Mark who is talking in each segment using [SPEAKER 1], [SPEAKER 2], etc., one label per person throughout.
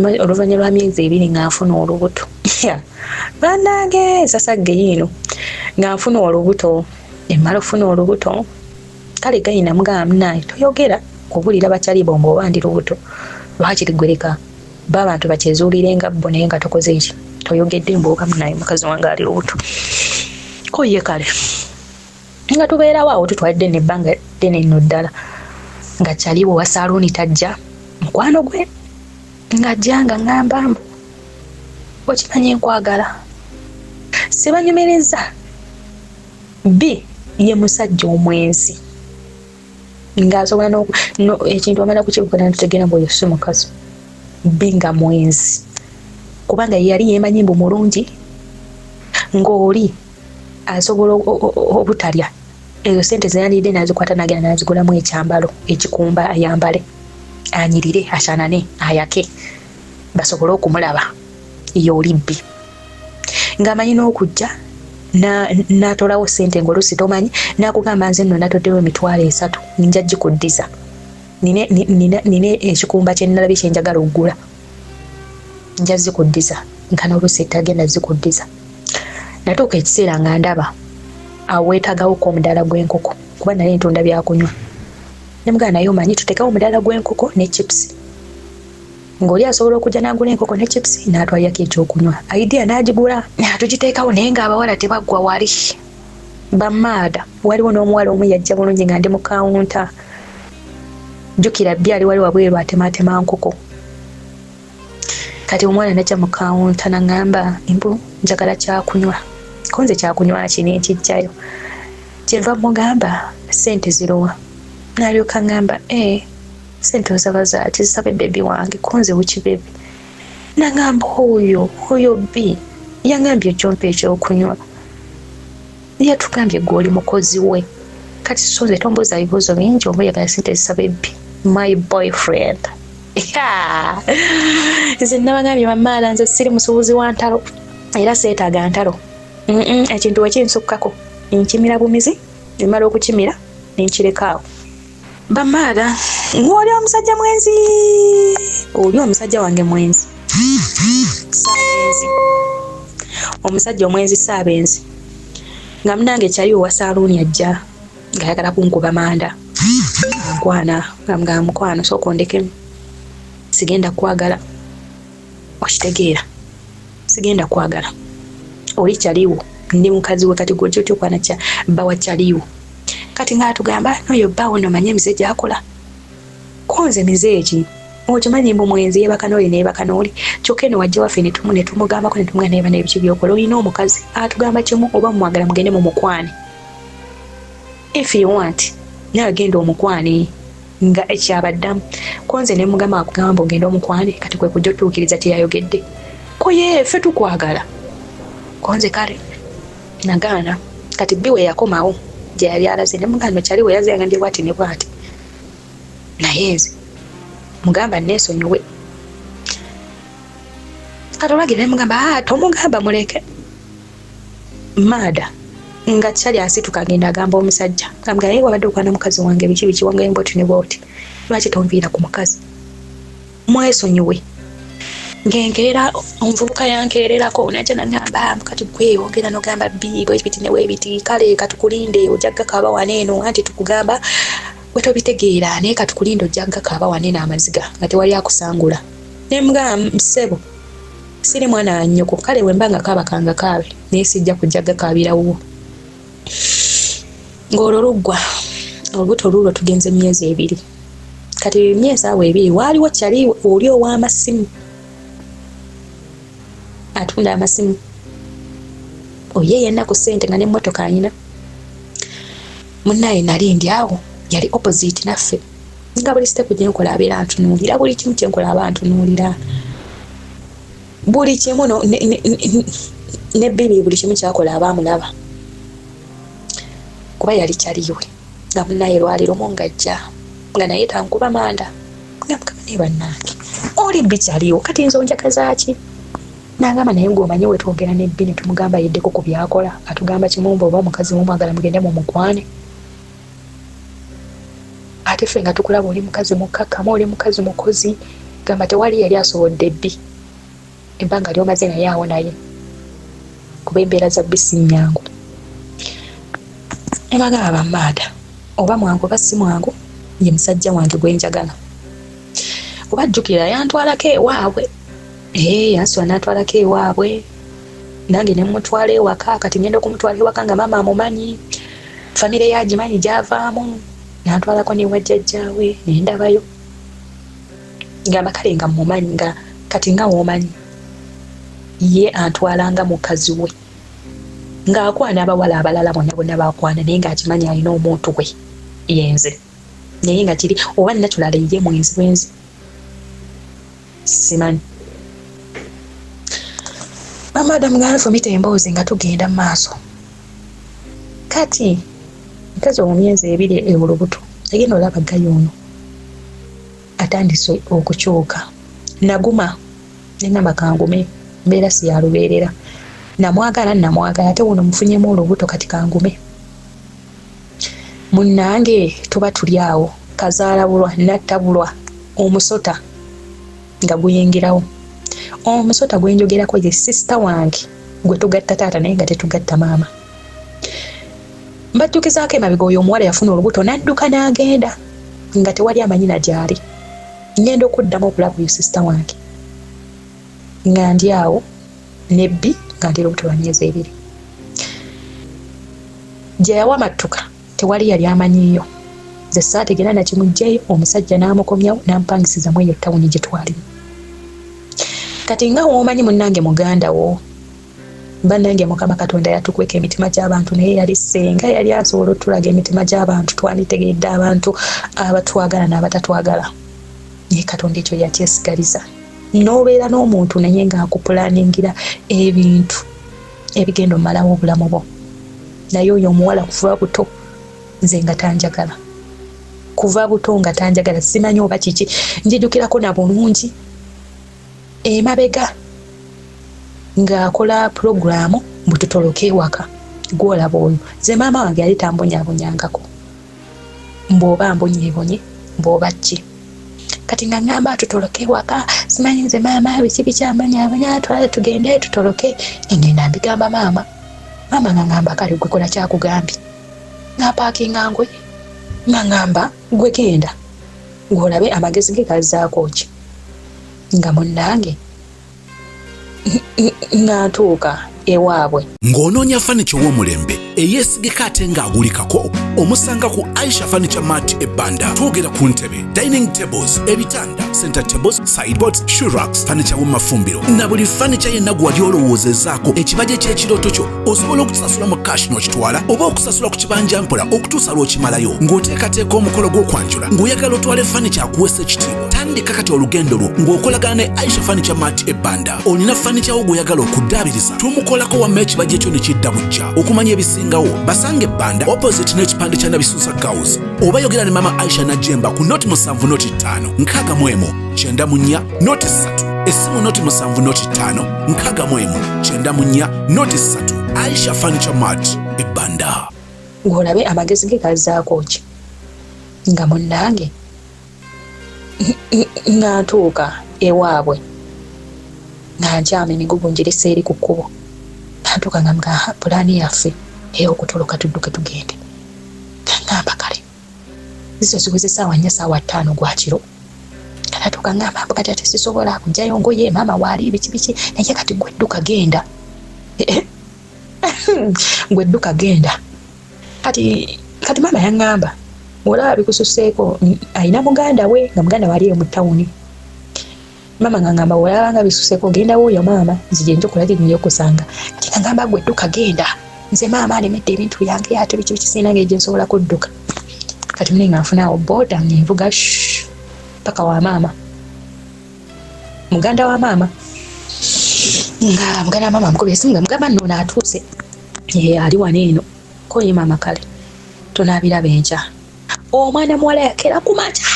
[SPEAKER 1] Oluvannyuma lwa myezi 2 nga nfuna olubuto. Bannange, sasagge yiino nga nfuna olubuto. Emmala okufuna olubuto, kale guy namugamba, "Munnange, toyogera kubulira bakyali bomba oba ndi lubuto. Lwakiri gwereka ba abantu bakyezuulire nga bo, naye nga tokoze eki, toyogedde mbuuka munaye mukazi wange ali lubuto." Ko ye kale nga tubeerawo awo, tutwalidde nebbanga ddene nno ddala nga kyaliwo wa saaluuni tajja. Mukwano gwe ng'ajja nga ŋŋamba mbu, "Okimanyi nkwagala." Sibanyumiriza bi ye musajja omwenzi ng'asobola ekintu amala kukivuga ntutegeera mbu oyo si mukazi bi nga mwenzi, kubanga yali yeemanyi mbu mulungi, ng'oli asobola obutalya ezo sente zeyandiridde n'azikwata n'agenda n'azigulamu ekyambalo ekikumba, ayambale anyirire, ashanane, ayake, basobole okumulaba. Ye oli bbi ng'amanyi n'okujja n'atolawo sente ng'oluusi tomanyi, n'akugamba, "Nze nno natoddewo 30,000, nja gikuddiza, nina ekikumba kye nalabye kye njagala oggula, nja zikuddiza," nga n'oluusi tagenda zikuddiza. Natuuka ekiseera nga ndaba awo weetaagawoko omudaala gw'enkoko, kuba nali ntunda byakunywa. Ne mugamba, "Naye omanyi tuteekawo omudaala gw'enkoko ne chips," ng'oli asobola okujja n'agula enkoko ne chips n'atwalirako ekyokunywa. Idea n'agigula, tugiteekawo, naye ng'abawala tebaggwa wali bamaada. Waliwo n'omuwala omu yajja bulungi nga ndi mu kawunta. Jjukira byali wali wabweru atemaatema nkoko. Kati omwana najja mu kawunta naŋŋamba mbu, "Njagala kyakunywa." Ko nze, "Kyakunywa ki?" Nenkijjayo. Kyenva mugamba, "Sente zirowa?" N'alyoka ŋŋamba, "E, sente osaba zaaki? Zisabe baby wange." Ko nze, "Which baby?" Naŋŋamba, "Oyo bbi yaŋŋambye ekyompa ekyokunywa, yatugambye gwe oli mukozi we." Kati so nze tombuuza bibuuzo bingi, oba oyagala sente zisabe bbi, my boyfriend. Nze nabagambye bamaala, nze siri musuubuzi wa ntalo era seetaaga ntalo. Ekintu wekinsukkako nkimira bumizi, emala okukimira nenkireka awo. Bamaala, ng'oli omusajja mwenzi, oli omusajja wange mwenzi, saabenzi, omusajja omwenzi saabenzi. Nga munange kyali owa saaluuni ajja ng'ayagala kunkuba manda nkwana, nga mugamba, "Mukwano, sooka ondekemu, sigenda kwagala, okitegeera, sigenda kwagala, oli kyaliwo, ndi mukazi we. Kati gwe otya okwana kya bba wa kyaliwo?" Kati ng'atugamba, "Noyo bbaawo no manye emize gyakola." Ko nze, "Mize eki?" "Okimanyi mbu mwenzi, yeebaka n'oli, neebaka n'oli. Kyokka eno wajja waffe ne tumugambako, ne tumugamba neeba n'ebiki byokola, olina omukazi." Atugamba kimu, "Oba mumwagala mugende mu mukwane, if you want, naye agenda omukwane." Nga ekyabaddamu ko nze ne mugamba, "Akugamba ogenda omukwane, kati kwe kujja otuukiriza kyeyayogedde." Ko ye, "Ffe tukwagala." Ko nze kale nagaana. Kati bbi we yakomawo gye yali alaze, ne mugamba, "No kyali we yaze yagambye bwati ne bwati, naye nze mugamba neesonyiwe." Kati olwagira ne mugamba, "Ah, tomugamba, muleke." Maada nga kyali asituka agenda agamba omusajja, amugamba, "Naye wabadde okwana mukazi wange, biki biki, wange bwoti ne bwoti, lwaki tonviira ku mukazi? Mwesonyiwe." Ngenkeera omuvubuka yankeererako, najja nagamba, "Kati gwe ogenda nogamba bbi bwebiti newebiti, kale katukulinde ojja gakaaba waneeno, anti tukugamba gwe tobitegeera, naye katukulinde ojja gakaaba waneeno amaziga nga tewali akusangula." Nemugamba, "Ssebo, siri mwana wa nnyoko. Kale bwe mba nga kaaba kanga kaabe, naye sijja kujja gakaabirawo." Ng'olwo luggwa olubuto luulwo, tugenze myezi 2. Kati myezi awo 2 waaliwo kyali oli ow'amasimu, atunda amasimu, oye yenna ku ssente nga n'emmotoka anyina. Munnaye nali ndi awo, yali opposite naffe, nga buli step gyenkola abeera antunuulira, buli kimu kyenkola aba antunuulira, buli kimu ne bibi, buli kimu kyakola aba amulaba, kuba yali kyaliwe. Nga munnaye lwali lumu ng'ajja nga naye tankuba manda, nga mukama, "Naye bannange, oli bbi kyaliwo, kati nze onjagaza ki?" Nagamba, "Naye gwe omanyi wetwogera nebbi ne tumugamba yeddeko ku byakola, atugamba kimumba oba omukazi mumwagala mugende mu mukwane, ate ffe nga tukulaba oli mukazi mukkakkamu, oli mukazi mukozi." Gamba tewali yali asobodde bbi ebbanga ly'omaze naye awo naye kuba embeera za bbi si nnyangu. Ne bagamba bammaada oba mwangu oba si mwangu ye musajja wange gwe njagala. Kuba jjukira yantwalako ewaabwe. Ee yansula n'antwalako ewaabwe nange ne mmutwala ewaka kati ngenda okumutwala ewaka nga maama amumanyi famire ye agimanyi gy'avaamu n'antwalako n'ewa jjajjaawe ne ndabayo. Gamba kale nga mmumanyi nga kati nga w'omanyi ye antwala nga mukazi we ng'akwana abawala abalala bonna bonna bakwana naye ng'akimanyi alina omuntu we yenze naye nga kiri oba naturally ye mwenzi bwenzi simanyi bamadamu nga nfumita emboozi nga tugenda mu maaso kati mukazi omu myezi ebiri olubuto agenda olaba gayo ono atandise okukyuka naguma nengamba kangume mbeera si ya lubeerera namwagala namwagala ate wuno mufunyemu olubuto kati kangume munnange tuba tuli awo kazaalabulwa nattabulwa omusota nga guyingirawo omusota gwenjogerako ye sisita wange gwe tugatta taata naye nga tetugatta maama mbajjukizaako emabega oyo omuwala yafuna olubuto n'adduka n'agenda nga tewali amanyi na gyali ngenda okuddamu okulaba oyo sisita wange nga ndi awo nebbi nga ndi lubuto lwa myezi ebiri gye yawamattuka tewali yali amanyiiyo nze saategera nakimugjeyo omusajja n'amukomyawo n'ampangisiza mu eyo tawuni gye twalimu kati nga woomanyi munnange muganda wo Banange mukama katonda yatukweka emitima gy'abantu naye yali senga yali asobola otulaga emitima gy'abantu twanitegedde abantu abatwagala n'abatatwagala naye katonda ekyo yakyesigaliza n'obeera n'omuntu naye ng'akupulaningira ebintu ebigenda omalawo obulamu bwo naye oyo omuwala kuva buto nze nga tanjagala kuva buto nga tanjagala simanyi oba kiki njijukirako na bulungi emabega ng'akola pulogulaamu mbu tutoloke ewaka gw'olaba oyo nze maama wange yali tambonyaabonyangako mbu oba mbonyeebonye mbu oba ki kati nga ngamba tutoloke ewaka simanyi nze maama biki bikyambonyaabonya twale tugende tutoloke engenda mbigamba maama maama nga ngamba kale gwe kola kyakugambye ng'apaakinga ngoye nga ngamba gwe genda ng'olabe amagezi ge gazzaako ki nga munnange nga ntuuka ewaabwe.
[SPEAKER 2] Ng'onoonya fanica ow'omulembe eyeesigika ate ng'agulikako omusanga ku Aisha Furniture Mart e Banda. Twogera ku ntebe, dining tables, ebitanda, center tables, sideboards, shoe racks, fanica w'omu mafumbiro na buli fanica yenna gwe wali olowoozezaako ekibajje ky'ekirooto kyo osobola okusasula mu cash n'okitwala oba okusasula ku kibanja mpola okutuusa lw'okimalayo ng'oteekateeka omukolo gw'okwanjula ng'oyagala otwale fanica akuweesa ekitiibwa tandika kati olugendo lwo ng'okolagana ne Aisha Furniture Mart e Banda. Olina fanica wo gw'oyagala okuddaabiriza tumukolako wamma ekibajja ekyo ne kidda bujja okumanya ebisingawo basange Banda opposite n'ekipande kya Nabisusa Girls oba yogera ne mama Aisha Najemba ku noti 7 noti 5 61 94 noti 3 essimu noti 7 noti 5 61 94 noti 3 Aisha Furniture Mart e Banda.
[SPEAKER 1] Ng'olabe amagezi ge gazzaako ki nga munnange nga ntuuka ewaabwe nga nkyama emigugu ngirese eri ku kkubo nga ntuuka nga mga pulaani yaffe ey'okutoloka tudduke tugende nga ngamba kale zizo ziweze saawa 4 saawa 5 gwa kiro nga natuuka ngamba mbu kati ate sisobola kujjayo ngoye maama waali biki biki naye kati gwe dduka genda gwe dduka genda kati kati maama yaŋŋamba olaba bikususeeko alina muganda we nga muganda we ali eyo mu tawuni maama nga ngamba olaba nga bisuseeko genda wuuyo maama nzije nja okola nja okusanga kati nga ngamba gwe dduka genda nze maama alemedde ebintu byange ate biki biki sirina ngeri gye nsobola kudduka kati mune nga nfuna awo booda ngenvuga paka wa maama muganda wa maama nga muganda wa maama amukubye esimu nga mugamba nno naatuuse ali wano eno ko ye maama kale tunaabiraba enkya omwana muwala yakeera ku makya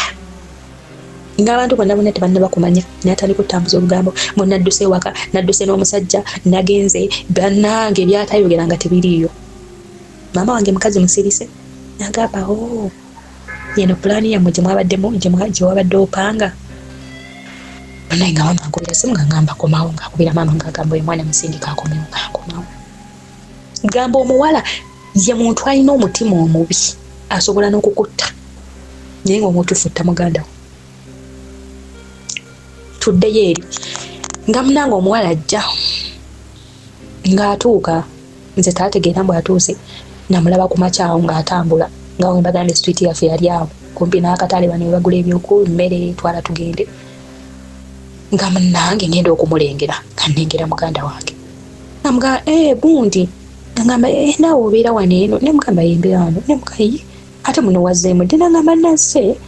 [SPEAKER 1] ng'abantu bonna bonna tebannaba kumanya n'atandika okutambuza olugambo mbu nadduse ewaka nadduse n'omusajja nagenze bannange byatayogera nga tebiriiyo maama wange mukazi musirise nagamba o oh, yeno pulaani yammwe gye mwabaddemu gye wabadde opanga Naye nga maama ankubira simu nga ngamba komawo, ng'akubira maama ng'agamba oyo mwana musindika akomewo, nga nkomawo. Gamba omuwala ye muntu alina omutima omubi, asobola n'okukutta, naye ng'omutuufu tta muganda wo. Tuddeyo eri nga munange omuwala ajja ng'atuuka, nze taategeera mbu atuuse, namulaba ku makya awo ng'atambula, nga we mbagambye street yaffe yali awo kumpi n'akatale, bano we bagula ebyoku mmere, twala tugende. Nga munnange ngenda okumulengera nga nnengera muganda wange, nga mugamba gundi, nga ngamba naawe obeera wano eno, ne mugamba ye mbeera wano, ne mugamba ye ate muno wazzeemu ddi, nangamba nazze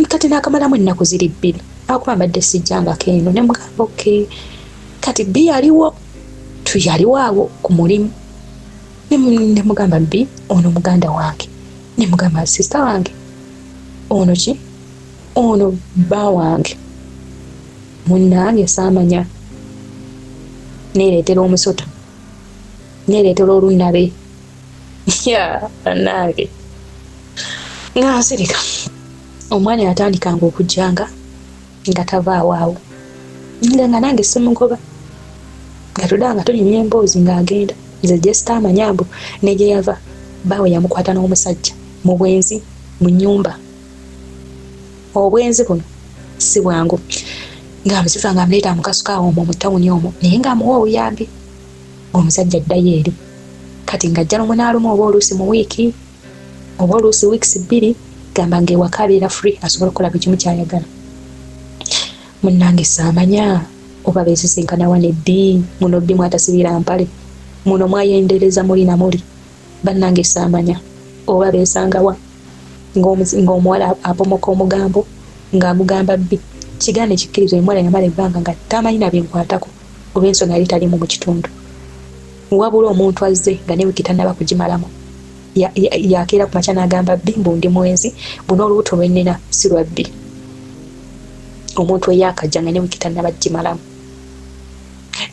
[SPEAKER 1] kati naakamalamu ennaku ziri 2, akuba mbadde sijjangako eno, ne mugamba okay. Kati bbi yaliwo, tuyaliwo awo ku mulimu, ne mugamba bbi ono muganda wange, ne mugamba sister wange ono ki, ono bba wange. Munnange saamanya, neereetera omusota, neereetera olunnabe, ya bannange nga nsirika. Omwana yatandikanga okujjanga nga tavaawo awo, nga nange simugoba, nga tudda nga tunyumya emboozi ng'agenda. Nze gye sitaamanya mbu ne gye yava bbaawe yamukwata n'omusajja mu bwenzi mu nnyumba. Obwenzi buno si bwangu, ng'amusifa ng'amuleeta amukasuka awo omwo mu tawuni omwo, naye ng'amuwa obuyambi ng'omusajja addayo eri. Kati ng'ajja lumu n'alumu, oba oluusi mu wiiki, oba oluusi weeks 2, gamba ng'ewaka abeera free, asobola okukola buli kimu ky'ayagala. Munnange saamanya oba beesisinkana wa ne bbi, muno bbi mwatasibira mpale, muno mwayendereza muli na muli. Bannange saamanya oba beesangawa ng'omuwala apomoka omugambo ng'agugamba bbi. Kigaane kikkiriza, omuwala yamala ebbanga nga tamanyi na binkwatako olw'ensonga yali talimu mu kitundu. Wabula omuntu azze nga ne wiiki tannaba kugimalamu, yakeera ku makya n'agamba bbi mbu ndi mwenzi, buno olubuto lwe nnina si lwa bbi. Omuntu eyaakajja nga ne wiiki tannaba kugimalamu.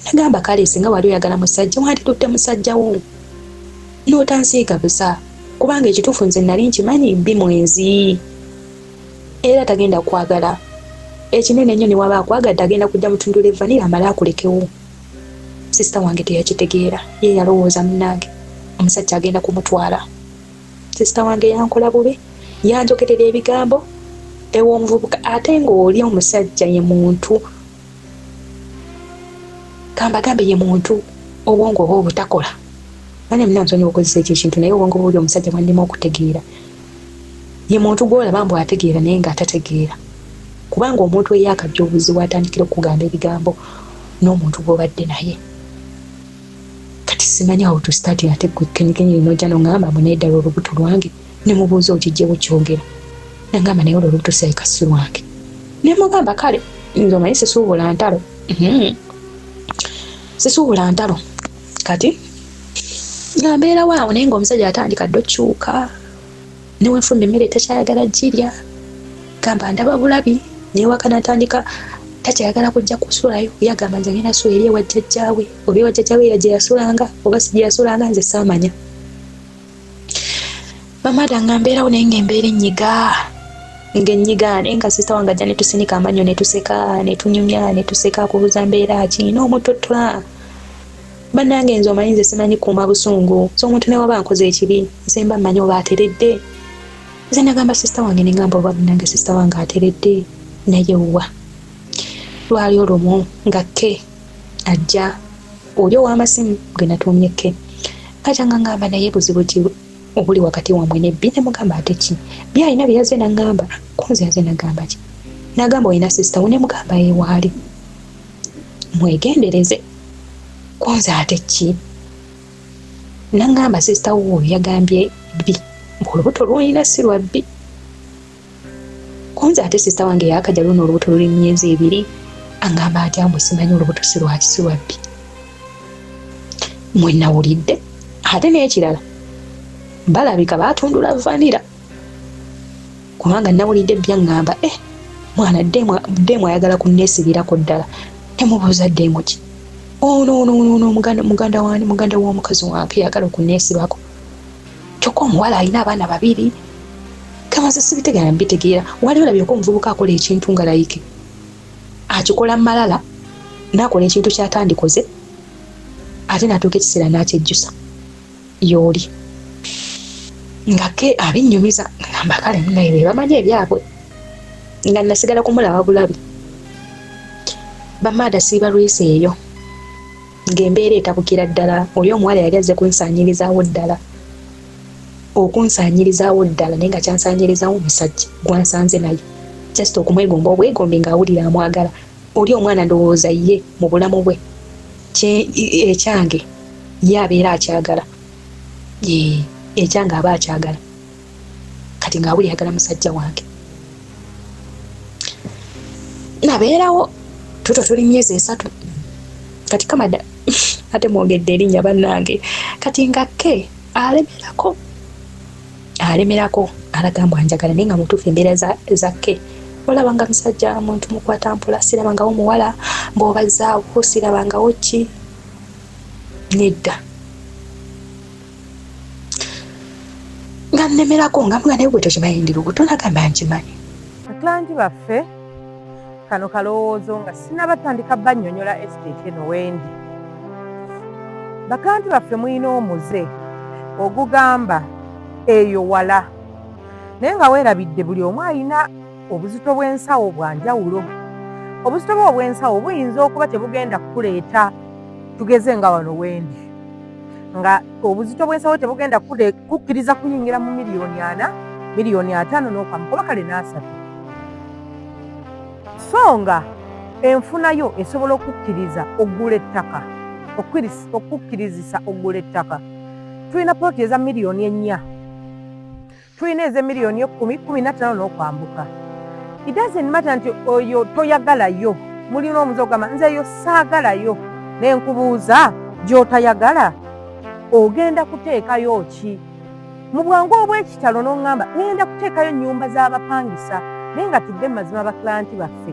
[SPEAKER 1] Nagamba kale singa wali oyagala musajja wanditutte musajja wo n'otansiiga busa, kubanga ekituufu nze nali nkimanyi bbi mwenzi era tagenda kwagala. Ekinene ennyo ne waba akwagadde agenda kujja mutundula evanira amale akulekewo. Sisita wange teyakitegeera, ye yalowooza munnange omusajja agenda kumutwala. Sisita wange yankola bubi, yanjogerera ebigambo ew'omuvubuka, ate ng'oli omusajja ye muntu, kambagambe ye muntu obwongo oba obutakola. Manya muna nsonyiwa okukozesa ekyo ekintu, naye obwongo bw'oli omusajja bwannema okutegeera. Ye muntu gw'olaba mbu ategeera naye ng'atategeera, kubanga omuntu eyaakajja obuzibu atandikira okukugamba ebigambo n'omuntu gw'obadde naye. Kati simanyi how to start, ate gwe kenyikenyi n'ojja n'oŋŋamba mbu naye ddala olubuto lwange, ne mubuuza okiggyewo kyogera, nangamba naye olwo olubuto sirabika si lwange. Ne mugamba kale nze omanyi sisuubula ntalo, sisuubula ntalo. Kati nga mbeerawo awo, naye ng'omusajja atandika dda okyuka, ne wenfumba emmere takyayagala girya, gamba ndaba bulabi. Newaka natandika takyayagala kujja kusulayo, yagamba nze ngenda sula eri ewa jjajjaawe, oba ewa jjajjaawe era gye yasulanga oba si gye yasulanga, nze saamanya. Bamada nga mbeerawo naye ng'embeera ennyiga ng'ennyiga, naye nga sisita wange ajja ne tusinika amannyo ne tuseka ne tunyumya ne tuseka, akubuuza mbeera ki n'omutottola. Bannange nze omanyi nze simanyi kuuma busungu, so omuntu ne waba nkoze ekibi nze mba mmanyi oba ateredde. Nze nagamba sisita wange ne ngamba oba munnange sisita wange ateredde, naye wa lwali olumu nga ke ajja oli ow'amasimu gwe natuumye ke ajja nga ngamba naye buzibu ki obuli wakati wammwe ne bbi, ne mugamba ate ki bbi alina bye yazze n'aŋŋamba, ko nze yazze n'aŋŋamba ki, n'agamba olina sisita wo, ne mugamba ewaali mwegendereze, ko nze ate ki, n'aŋŋamba sisita wo oyo yagambye bbi mbu olubuto lw'olina si lwa bbi, ko nze ate sisita wange yaakajja luno olubuto luli myezi 2, aŋŋamba atya mbu simanyi olubuto si lwaki si lwa bbi, mwe nawulidde. Ate n'ekirala balabika baatundula vanira, kubanga nawulidde byaŋŋamba mwana ddeemu ayagala kunneesibirako ddala, nemubuuza ddeemu ki, ono ono ono muganda wange, muganda w'omukazi wange yagala okunneesibako, kyokka omuwala alina abaana 2. Kama nze sibitegeera mbitegeera. Wali olabyeko omuvubuka akola ekintu nga layike Akikola malala, n'akola ekintu ky'atandikoze, ate n'atuuka ekiseera n'akyejjusa. Y'oli nga ke abinnyumiza, ngamba kale munaye be bamanyi ebyabwe, nga nasigala kumulaba bulabi. Bamaada siiba lwisi eyo ng'embeera etabukira ddala. Oli omuwala yali azze kunsaanyirizaawo ddala, okunsaanyirizaawo ddala, naye nga kyansaanyirizaawo omusajja gwansanze naye, just okumwegomba obwegombi ng'awulira amwagala. Oli omwana ndowooza ye mu bulamu bwe ekyange ye abeera akyagala, ekyange aba akyagala. Kati ng'awulira ayagala musajja wange. Nabeerawo tuto tuli myezi 3 kati kamada ate mwogedde erinnya bannange. Kati nga ke alemerako, alemerako, alaga mbu anjagala, naye nga mutuufu embeera za ke olaba nga musajja muntu mukwata mpola, sirabangawo muwala mbw'obazzaawo, sirabangawo ki, nedda. Nga nnemerako nga mga, naye gwe tokimanyi ndi lubuto? Nagamba nkimanyi.
[SPEAKER 3] Baklanti baffe, kano kalowoozo nga sinnabatandika bannyonnyola estate eno wendi. Baklanti baffe, mulina omuze ogugamba eyo wala, naye nga weerabidde buli omu alina obuzito bw'ensawo bwa njawulo. Obuzito bwe obw'ensawo buyinza okuba tebugenda kukuleeta, tugeze nga wano wendi, nga obuzito bw'ensawo tebugenda kukkiriza kuyingira mu miliyoni 40, miliyoni 50 n'okwamuka, oba kale n'asatu, so nga enfuna yo esobola okukkiriza oggula ettaka, okukkirizisa oggula ettaka. Tulina poloti eza miliyoni 4, tulina ez'emiliyoni 10, 15 n'okwambuka. It doesn't matter nti oyo toyagalayo. Mulina omuze ogamba nze eyo saagalayo, naye nkubuuza, gy'otayagala ogenda kuteekayo ki? Mu bwangu obw'ekitalo n'oŋŋamba ŋŋenda kuteekayo nnyumba z'abapangisa. Naye nga tudde mu mazima, bakilanti baffe,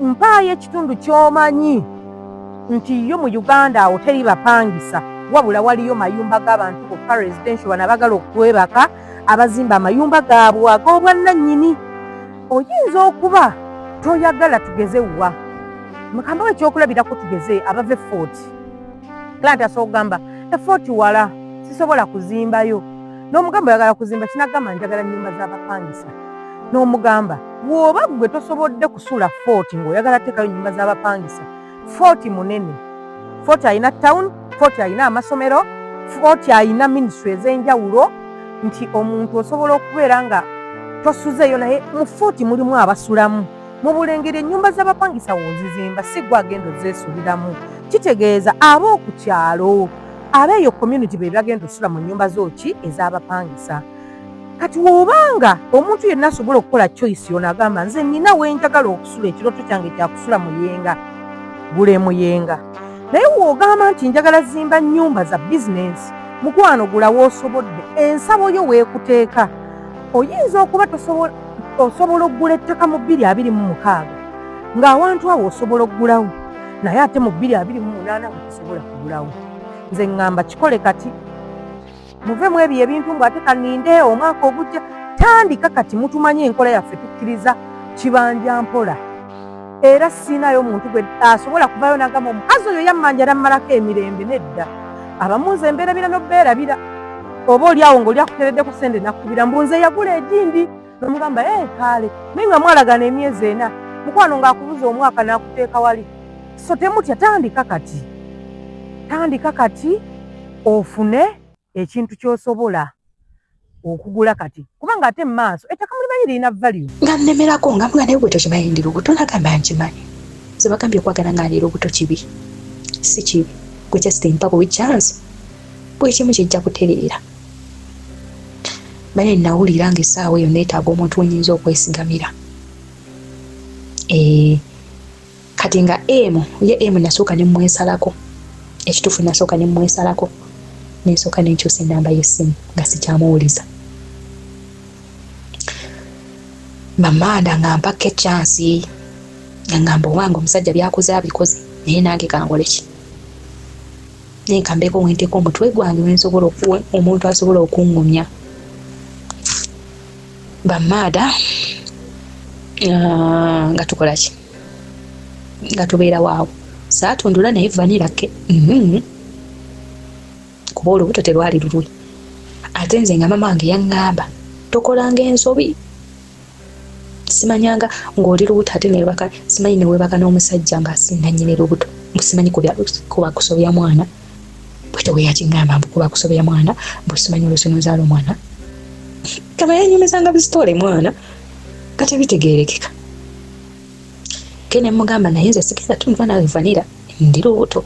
[SPEAKER 3] mpaayo ekitundu ky'omanyi nti yo mu Uganda awo teri bapangisa, wabula waliyo mayumba g'abantu bokka, residential, bano abagala okwebaka, abazimba amayumba gaabwe ag'obwannannyini. Oyinza okuba toyagala, tugeze wa mukambawo ekyokulabirako, tugeze abava e Fort. Client asobola okugamba e Fort wala, sisobola kuzimbayo. N'omugamba oyagala kuzimba kinagamba njagala nnyumba z'abapangisa. N'omugamba bw'oba ggwe tosobodde kusula Fort ng'oyagala teekayo nnyumba z'abapangisa, Fort munene, Fort alina town, Fort alina amasomero, Fort alina ministry ez'enjawulo, nti omuntu osobola okubeera nga tosuzeeyo, naye mu Fort mulimu abasulamu. Mu bulengeri ennyumba z'abapangisa woozizimba si gwe agenda ozeesuliramu, kitegeeza ab'oku kyalo, abeeyo community be bagenda osula mu nnyumba zooki ez'abapangisa. Kati woobanga omuntu yenna asobola okukola choice yono, agamba nze nina wenjagala okusula, ekirooto kyange kyakusula Muyenga, gula emuyenga. Naye woogamba nti njagala zimba nnyumba za bizinensi, mukwano, gula woosobodde, ensabo yo weekuteeka. Oyinza okuba osobola okugula ettaka mu 2026 ng'awantu awo osobola okugulawo, naye ate mu 2028 nga tosobola kugulawo. Nze ŋŋamba kikole kati, muve mu ebyo ebintu mbu ate kaninde omwaka ogujja. Tandika kati. Mutumanye enkola yaffe, tukkiriza kibanja mpola, era siinayo omuntu gwe asobola kuvayo nagamba omukazi oyo yammanja nammalako emirembe. Nedda, abamu nze mbeerabira n'obeerabira, oba oli awo ng'oli akutereddeko sente nakkubira mbu nze yagula egindi, nomugamba e kaale, naye nga mwalagana emyezi 4, mukwano, ng'akubuza omwaka n'akuteeka wali. So temutya, tandika kati, tandika kati ofune ekintu ky'osobola okugula kati, kubanga ate mu maaso ettaka mulimanyi lirina value.
[SPEAKER 1] Nga nnemerako nga mga, naye gwe tokimanyi ndi lubuto? Nagamba nkimanyi. Nze bagambye okwagala nga ndi lubuto kibi? Si kibi, gwe just mpa buwi chance, buli kimu kijja kutereera. Bane nawulira nga essaawa eyo neetaaga omuntu wenyinza okwesigamira. Kati nga emu ye emu nasooka ne mwesalako, ekituufu nasooka ne mwesalako, nensooka nenkyusa enamba y'essimu nga sikyamuwuliza. Bamanda nga mpaka echansi, nga ngamba owange omusajja byakoze abikoze, naye nange kankole ki? Naye kambeeko wenteeka omutwe gwange wensobola omuntu asobola okuŋŋumya. Bamaada, nga tukola ki? Nga tubeera waawo, saatundula naye vanira ke Kuba olubuto terwali lulwe, ate nze nga mama wange yaŋŋamba tokolanga ensobi, simanyanga ng'oli lubuto ate nebaka, simanyi newebaka n'omusajja nga sinanyini lubuto, simanyi kuba kusobya mwana. Bwetyo bwe yakiŋŋamba, mbu kuba kusobya mwana, mbu simanyi oluusi nozaala omwana kama yanyumizanga bisitole mwana nga tebitegeerekeka. Ke ne mugamba, naye nze sigenda tunva nawe vanira, ndi lubuto,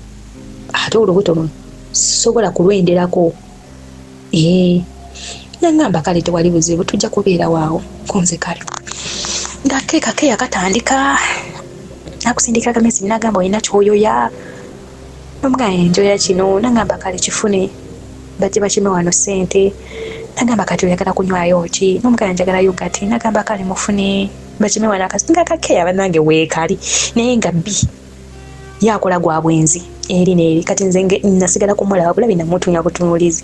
[SPEAKER 1] ate olubuto luno sisobola kulwenderako. Ee, nangamba kale tewali buzibu, tujja kubeera waawo kunze. Kale nga keeka keya katandika nakusindika kamesi, nagamba olina kyoyoya, nomugamba enjoya kino, nangamba kale kifune bajje bakime wano sente. Nagamba kati oyagala kunywayo ki? Nomugamba njagala yogati. Nagamba kale mufune bakime wano. Nga kakeya banange weekali, naye nga bbi yakola gwa bwenzi eri n'eri. Kati nze nasigala kumulaba bulabi, namutunya butunuulizi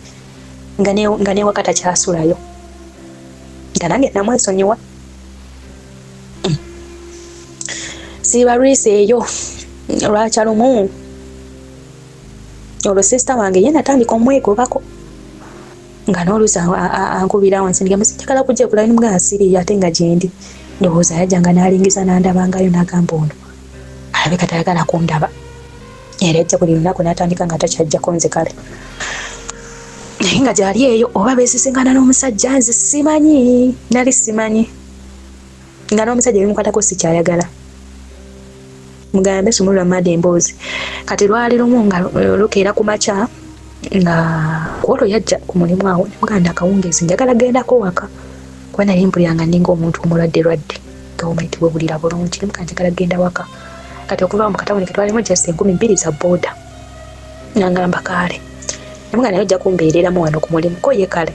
[SPEAKER 1] nga newaka takyasulayo, nga nange namwesonyiwa. Siiba lwisi eyo lwakya lumu, olwo sisita wange ye natandika omwegobako, nga n'oluusi ankubirawo nsindika message, njagala kujja kulaba nimugamba siriiyo, ate nga gyendi. Ndowooza yajjanga n'alingiza n'andabangayo, n'agamba ono alabika tayagala kundaba. Era ajja buli lunaku n'atandika nga takyajjako nze. Kale naye nga gyali eyo oba beesisinkana n'omusajja, nze simanyi, nali simanyi nga n'omusajja bimukwatako sikyayagala mugambe sumulula mada emboozi. Kati lwali lumu nga lukeera ku makya, nga kwolwo yajja ku mulimu awo, nemuganda akawungeezi njagala gendako waka, kuba nali mpulira nga ninga omuntu omulwadde lwadde, nga omanyi tiwewulira bulungi. Nemugaa njagala genda waka. Kati okuva mu katawuni ketwalimu just 2000 za booda. Nangamba kaale. Nemugaa naye ojja kumbeereramu wano ku mulimu. Ko ye kale.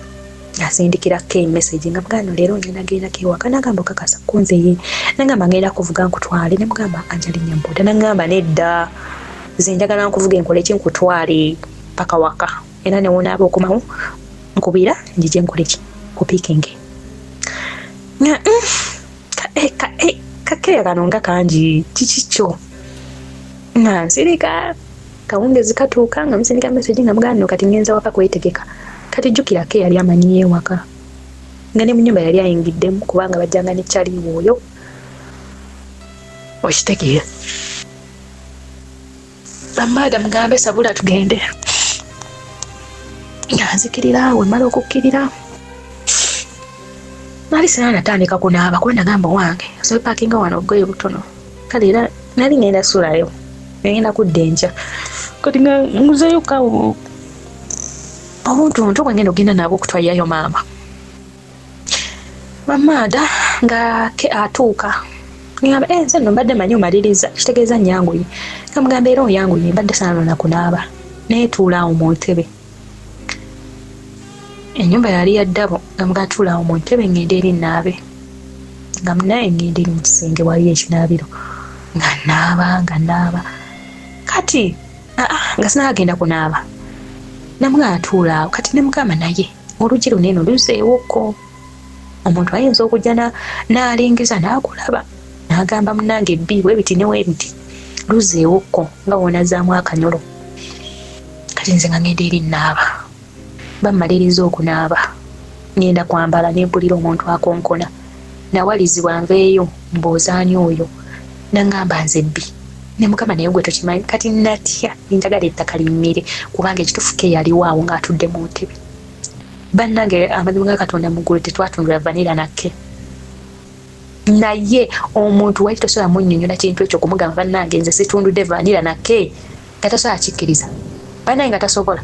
[SPEAKER 1] Asindikira ke message nga muganda leero ngenda gendako ewaka. Nagamba okakasa kunze? Ye nagamba ngenda kuvuga nkutwale. Nemugamba anjalinnya boda. Nagamba nedda, nze njagala nkuvuga enkole ki, nkutwale paka waka, era newonaaba okomawo nkubira njije nkole ki, kupiikinge. Nga kakeya kano nga kangi, kiki kyo? Nga nsirika. Kawungezi katuuka nga musindika message nga muganda no kati ngenza waka kwetegeka. Kati jjukira ke yali amanyiyo ewaka, nga ne mu nyumba yali ayingiddemu, kubanga bajjanga ne kyaliwo oyo, okitegeera. Bamaada mugambe sabula tugende. Nga nzikirira, wemala okukkirira nali sina natandika kunaaba, kuba nagamba wange sopakinga wano obugoye butono. Kale era nali ngenda sulayo, ngenda kudda enkya. Kati nga nguzeyo kawo obuntuntu bwe ngenda okugenda nabwo okutwalirayo maama. Bamaada nga ke atuuka, ngamba eh, nze nno mbadde manyi omaliriza, kitegeeza nyanguye. Nga mugamba era oyanguye, mbadde sanalona kunaaba. Naye tuula awo mu ntebe, ennyumba yali ya ddabo. Nga mugamba tuula awo mu ntebe ngende eri naabe. Nga naye ngenda eri mu kisenge, waliyo ekinaabiro, nga naaba nga naaba. Kati aa nga sinagenda kunaaba, namugamba tuula awo. Kati nemugamba naye oluggi luno eno luzeewokko, omuntu ayinza okujja n'alingiza n'akulaba n'agamba munange bbi bwebiti newebiti, luzeewokko nga wonazaamu akanyolo. Kati nze nga ngenda eri naaba, bammaliriza okunaaba ngenda kwambala, nempulira omuntu akonkona. Nawalizibwa nveeyo mbuuza ani oyo, nangamba nze bbi. Ne mugamba naye gwe tokimanyi. Kati natya, njagala ettaka limmire, kubanga ekituufu ke yaliwo awo ng'atudde mu ntebe. Bannange, amazima ga Katonda mu ggulu, tetwatundula vanira nakke. Naye omuntu wali tosobola munnyonnyola kintu ekyo, kumugamba bannange nze situndudde vanira nakke, nga tasobola kikkiriza. Bannange, nga tasobola,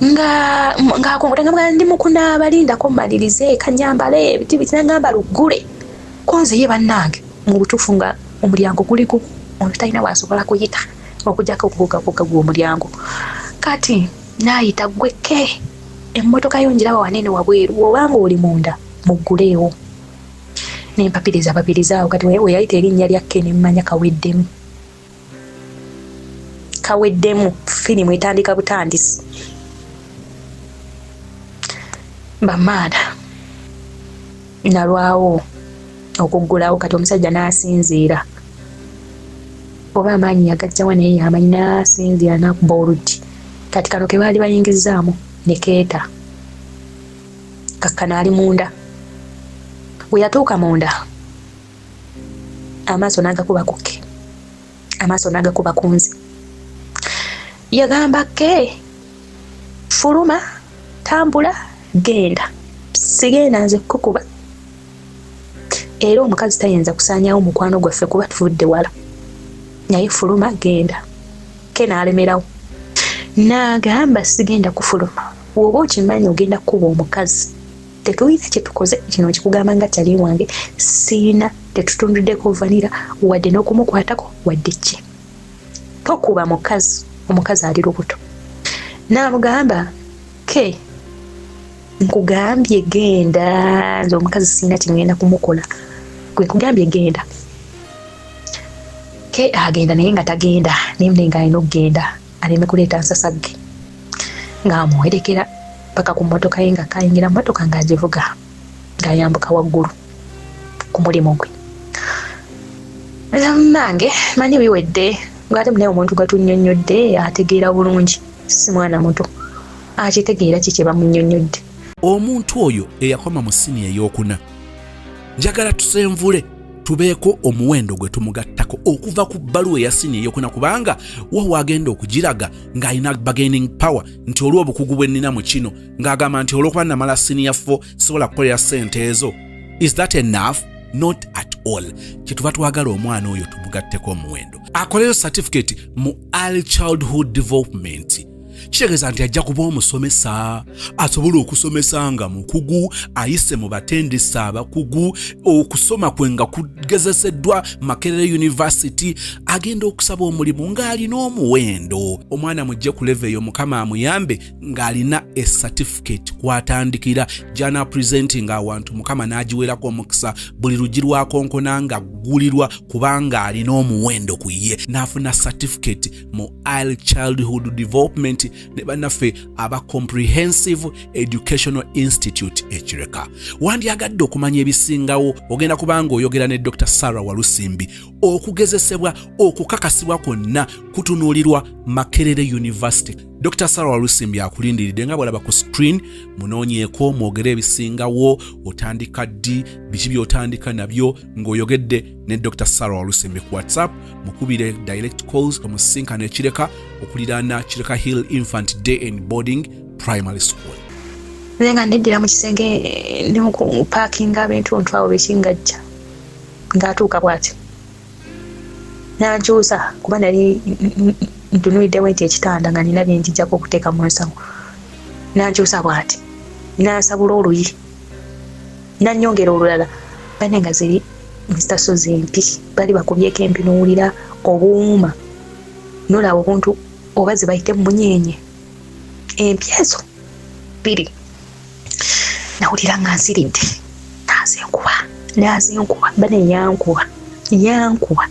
[SPEAKER 1] nga ng'akongola, nga ndi mu kunaaba, lindako mmalirize kanyambale ebiti biti. Nagamba luggule konze ye. Bannange, mu butuufu nga omulyango guli gumu, omuntu talina bw'asobola kuyita okujjako okubuukabuuka gwe omulyango. Kati naayita, gweke emmotoka yo ngiraba wanene wabweru, obanga oli munda mugguleewo. Nempapiriza papiriza awo. Kati we yayita erinnya lya ke, nemmanya kaweddemu, kaweddemu, firimu etandika butandisi. Bamaada nalwawo. Okuggulawo kati omusajja n'asinziira oba amaanyi yagajjawa naye yamanyi n'asinziira n'akuba oluggi. Kati kano ke baali bayingizzaamu ne keeta kakkano ali munda. Bwe yatuuka munda amaaso n'agakuba ku ke, amaaso n'agakuba ku nze. Yagamba ke fuluma, tambula, genda, sigenda nze kukuba. Era omukazi tayinza kusaanyawo mukwano gwaffe kuba tuvudde wala, naye fuluma genda. Ke n'alemerawo n'agamba sigenda kufuluma, bw'oba okimanyi ogenda kukuba omukazi, tetulina kye tukoze kino nkikugamba nga kyali wange, siina tetutunduddeko vanira wadde n'okumukwatako wadde ki, tokuba mukazi, omukazi ali lubuto. N'amugamba ke nkugambye genda, nze omukazi sirina kyengenda kumukola, gwe nkugambye genda. Ke agenda naye nga tagenda, naye naye nga alina okugenda aleme kuleeta nsasagge, ng'amuwerekera paka ku mmotoka ye, nga kayingira mmotoka ng'agivuga ng'ayambuka waggulu ku mulimu gwe. Nange manyi biwedde, ng'ate naye omuntu gwe tunnyonnyodde ategeera bulungi, si mwana muto, akitegeera ki kye bamunnyonnyodde.
[SPEAKER 2] Omuntu oyo eyakoma mu siniya ey'okuna, njagala tusenvule tubeeko omuwendo gwe tumugattako okuva ku bbaluwa eya siniya ey'okuna, kubanga wa waagenda okugiraga ng'alina bargaining power nti olw'obukugu bwe nnina mu kino, ng'agamba nti olw'okuba namala siniya 4 sobola kukolera ssente ezo. Is that enough? Not at all. Kyetuva twagala omwana oyo tumugatteko omuwendo akoleyo certificate mu early childhood development. Kitegeeza nti ajja kuba omusomesa asobola okusomesa nga mukugu, ayise mu batendesi abakugu, okusoma kwe nga kugezeseddwa Makerere University. Agenda okusaba omulimu ng'alina omuwendo. Omwana mujje ku level eyo, Mukama amuyambe ng'alina e certificate kwatandikira gyana presenting awantu, Mukama n'agiwerako omukisa, buli luggi lwakonkona nga ggulirwa kubanga alina omuwendo ku ye. N'afuna certificate mu early childhood development ne bannaffe aba Comprehensive Educational Institute Ekireka. Wandyagadde okumanya ebisingawo, ogenda kubanga oyogera ne Dr Sarah Walusimbi. Okugezesebwa okukakasibwa kwonna kutunuulirwa Makerere University. Dr Sarah Walusimbi akulindiridde nga bwalaba ku screen. Munoonyeeko mwogere ebisingawo, otandika ddi, biki by'otandika nabyo, ng'oyogedde ne Dr Sarah Walusimbi ku WhatsApp. Mukubire direct calls, omusinkano Ekireka okuliraana Kireka Hill Infant Day and Boarding Primary School.
[SPEAKER 1] Nze nga neddira mu kisenge ndi mu kupaakinga ab'entuntu awo biki, ngajja ng'atuuka bw'ati n'ankyusa, kuba nali ntunuuliddewo nti ekitanda nga nina bye njijjako okuteeka mu nsawo. N'ankyusa bw'ati n'ansabula oluyi n'annyongera olulala. Bane nga ziri nsaso z'empi, bali bakubyeko empi, n'owulira obuwuuma nolaba obuntu oba ze bayite munyenye, empi ezo bbiri. Nawulira nga nsiridde, nazinkuba nazinkuba, bane yankuba yankuba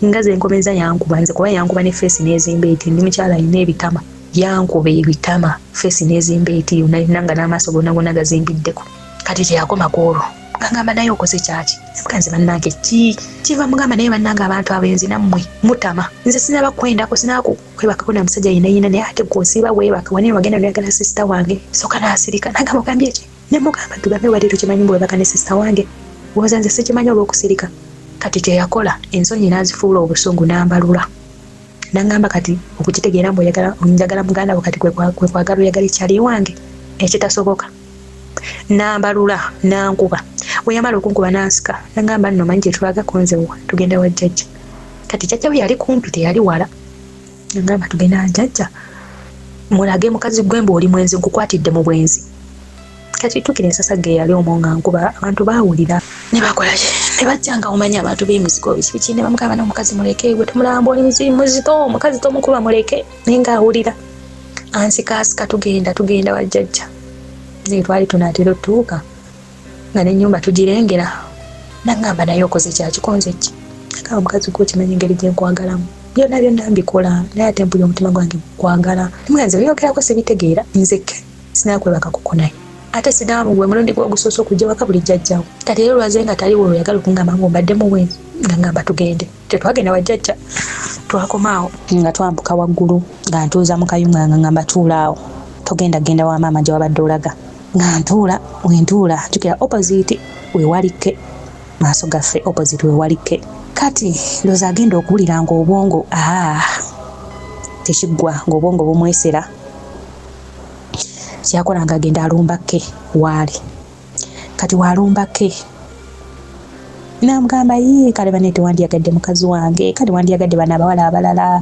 [SPEAKER 1] nga zenkomeza yankuba nze, kuba yankuba ne face n'ezimba eti, ndi mukyala alina ebitama, yankuba ebitama, face n'ezimba eti yonna yonna, nga n'amaaso gonna gonna gazimbiddeko. Kati teyakoma ku olwo, nga ngamba naye okoze kyaki? Nze bannange ki kiva mugamba naye bannange abantu abenzi nammwe mutama. Nze sinaba kwendako, sinaba kwebakako na musajja yena yena, naye ate gwosiiba weebaka wanene wagenda noyagala sister wange. Soka n'asirika, nagamba ogambye ki? Ne mugamba tugambe wadde tukimanyi mbu webaka ne sister wange, woza nze sikimanyi olw'okusirika. Kati kyeyakola ensonyi n'azifuula obusungu, n'ambalula nangamba kati okukitegeera mbu oyagala njagala muganda wo, kati kwe kwagala oyagala ekyali wange ekitasoboka. Nambalula nankuba. Bwe yamala okunkuba nansika, nangamba nno manyi gye tulagako, nze wa tugenda wa jjajja. Kati jjajja we yali kumpi, teyali wala. Nangamba tugenda jjajja mulage mukazi gwe mbu oli mwenzi, nkukwatidde mu bwenzi. Kati tukira ensasagge eyali omwo nga nkuba, abantu baawulira ne bakola ki, ne bajja nga omanyi abantu b'emizigo biki biki, ne bamugamba n'omukazi muleke, gwe tumulamba oli muzito, omukazi tomukuba muleke. Naye ng'awulira ansikaasika, tugenda tugenda wa jjajja. Naye twali tunaatera otuuka nga n'ennyumba tugirengera, nangamba naye okoze kyakikonze ki? Agamba omukazi gwe okimanyi engeri gye nkwagalamu, byonna byonna mbikola, naye ate mpulira omutima gwange gukwagala. Nze byogerako sibitegeera, nze ke sinakwebaka kuko naye. Ate sinaamu gwe mulundi gwe ogusoose okujja waka buli jjajjawo. Kati era olwaze nga taliwo oyagala okungamba mbu mbaddemu bwenzi nga ngamba tugende. Tetwagenda wa jjajja, twakoma awo. Nga twambuka waggulu nga ntuuza mu kayunga nga ngamba tuula awo togenda genda wa maama gye wabadde olaga. Nga ntuula we ntuula jjukira opposite we wali ke maaso gaffe opposite we wali ke. Kati ndowooza agenda okuwulira ng'obwongo aa tekiggwa ng'obwongo bumwesera. Kyakola nga agenda alumba ke waali. Kati walumba ke namugamba yii kale bane tewandiyagadde mukazi wange kale wandiyagadde bano abawala abalala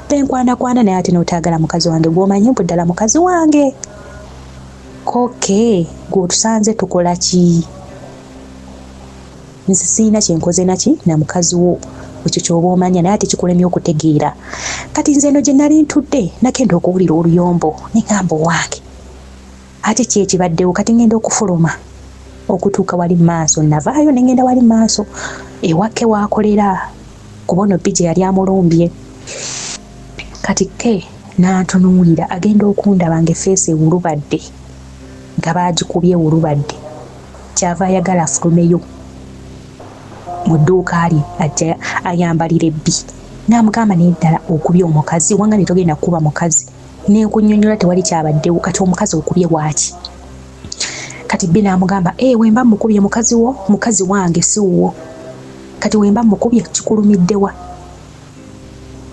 [SPEAKER 1] benkwanakwana naye ate notagala mukazi wange gwomanyi mbu ddala mukazi wange koke gweotusanze tukola ki nze sirina kyenkoze naki na mukazi wo ekyo kyoba omanya naye ate kikulemye okutegeera kati nze eno gye nali ntudde nagenda okuwulira oluyombo neŋamba owange Ate ki ekibaddewo? Kati ŋŋenda okufuluma okutuuka wali mu maaso. Nnavaayo ne ŋŋenda wali mu maaso ewa Kay w'akolera, kuba ono BJ yali amulumbye. Kati Kay n'antunuulira, agenda okundaba ng'effeesi ewulubadde, nga baagikubye ewulubadde. Ky'ava ayagala afulumeyo mu dduuka lye ajje ayambalire bbi. N'amugamba, naye ddala okubye omukazi? Wangambye togenda kukuba mukazi. Nenkunyonyola tewali kyabaddewo kati omukazi okubye waaki kati bbi n'amugamba e eh, wemba mukubye mukazi wo mukazi wange si wuwo kati wemba mukubye kikulumiddewa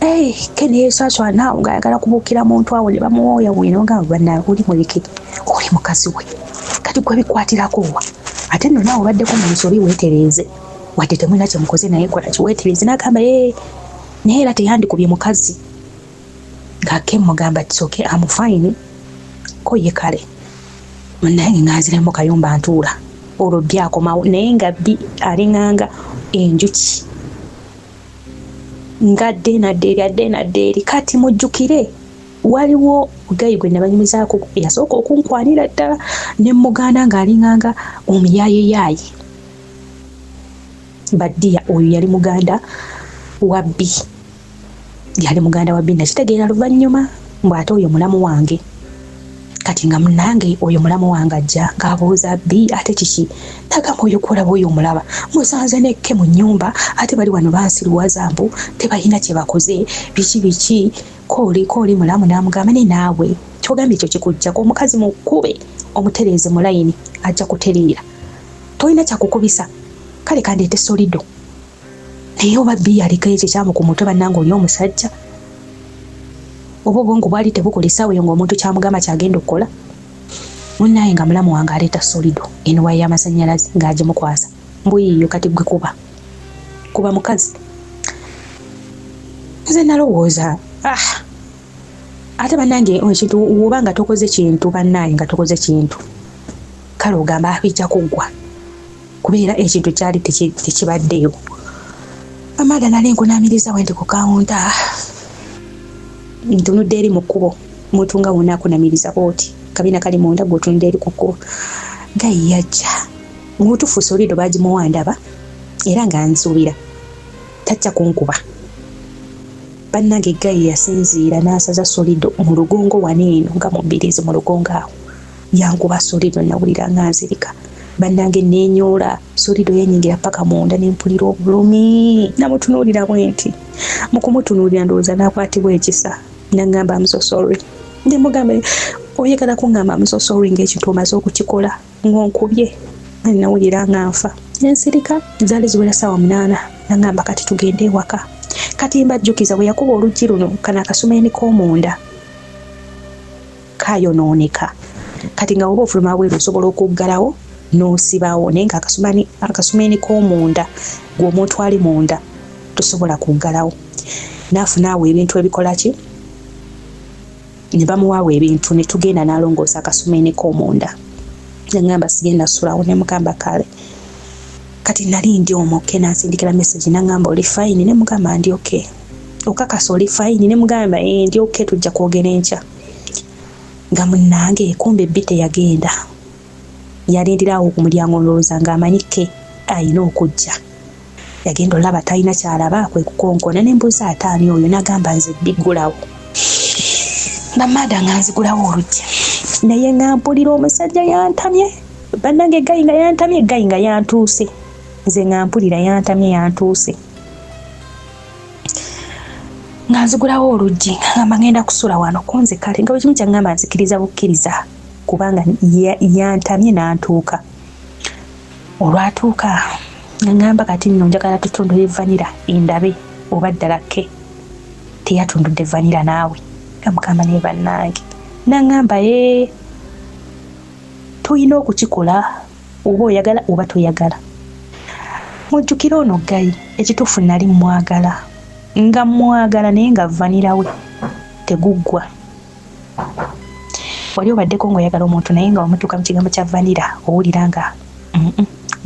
[SPEAKER 1] eh, kene yesaswa naawo ng'ayagala kubuukira muntu awo ne bamuwooya bwino nga bana oli muleke oli mukazi we kati gwe bikwatirako wa ate nno naawe obaddeko mu nsobi weetereeze wadde temulina kye mukoze naye kola kiweetereeze n'agamba ee eh, naye era teyandikubye mukazi nga ke mugamba it's okay am fine ko ye kale munnange nga nziramu kayumba ntuula olwo bbi akomawo naye nga bbi alinganga enjuki nga dde nadde eri adde nadde eri kati mujjukire waliwo gayi gwe nabanyumizaako eyasooka okunkwanira ddala ne mugaana ng'alinganga omuyaayeyaye baddiya oyo yali muganda wa bbi yali muganda wa Bina kitegeera luvannyuma mbu ate oyo mulamu wange kati nga munange oyo mulamu wange ajja ng'abuuza bbi ate kiki nagamba oyo gwolaba oyo omulaba musanze nekke mu nnyumba ate bali wano bansiruwaza mbu tebalina kye bakoze biki biki kooli kooli mulamu n'amugamba ne naawe kyogambye ekyo kikujjako omukazi mukube omutereeze mu layini ajja kutereera tolina kyakukubisa kale kandeete solido Naye oba bbi aliko ekikyamu ku mutwe bannange oli omusajja oba obwongo bwali tebukola essaawa eyo ng'omuntu kyamugamba kyagenda okukola munnaye nga mulamu wange aleeta solido eno waya y'amasannyalaze ng'agimukwasa mbu yiiyo kati gwe kuba kuba mukazi nze nalowooza ah ate bannange ekintu woba nga tokoze kintu bannange nga tokoze kintu kale ogamba ah, bijja kuggwa kubeera ekintu kyali tekibaddeyo amada nali nkunamiriza wendi ku kawunta ntunudde eri mu kkubo muntu nga wona akunamiriza bwoti kabina kali munda gwe otunudde eri ku kkubo nga yajja mubutuufu solido bagimuwa ndaba era nga nsuubira tajja kunkuba bannange gayi yasinziira n'asaza solido mu lugongo wano eno nga mu mbiriizi mu lugongo awo Yankuba solido nawulira nga nzirika bannange nenyoola solido yanyingira paka munda nempulira obulumi namutunuulira bwenti mu kumutunuulira ndowooza nakwatibwa ekisa nangamba am so sorry nemugamba oyagala kungamba am so sorry ng'ekintu omaze okukikola ng'onkubye nawulira nga nfa nensirika zaali ziwera saawa munaana nangamba kati tugende ewaka kati mbajjukiza bwe yakuba oluggi luno kano akasumeeni k'omunda kayonooneka kati nga woba ofuluma bweru osobola okuggalawo n'osibawo naye nga akasumeeni k'omunda gwe omuntu ali munda tosobola kuggalawo naafuna awo ebintu ebikola ki ne bamuwaawo ebintu ne tugenda n'alongoosa akasumeeni k'omunda nangamba sigenda sulawo ne mugamba kale kati nali ndi omwo ke nansindikira message nangamba oli fine ne mugamba ndi okay okakasa oli fine ne mugamba eh ndi okay tujja kwogera enkya nga munnange kumbe bbi teyagenda yalindira awo ku mulyango ndowooza ng'amanyi ke alina okujja yagenda olaba talina kyalaba kwe kukonkona ne mbuuza ate ani oyo n'agamba nze bbi ggulawo bamaada nga nzigulawo oluggi. Naye nga mpulira omusajja yantamye bannange, guy nga yantamye, guy nga yantuuse. Nze nga mpulira yantamye, yantuuse. Nga nzigulawo oluggi, nga ngamba ngenda kusula wano kunze. Kale nga buli kimu kyaŋŋamba nzikiriza bukkiriza, kubanga yantamye n'antuuka. Olwatuuka nga ŋŋamba, kati nno njagala tutundule vanilla, endabe oba ddala ke teyatundudde vanilla. Naawe nga mugamba, naye bannange, naŋŋamba, ye tulina okukikola oba oyagala oba toyagala. Mujjukire ono guy, ekituufu nali mwagala, nga mwagala, naye nga vanilla we teguggwa. Wali obaddeko ng'oyagala omuntu, naye nga wamutuuka mu kigambo kya vanilla, owulira nga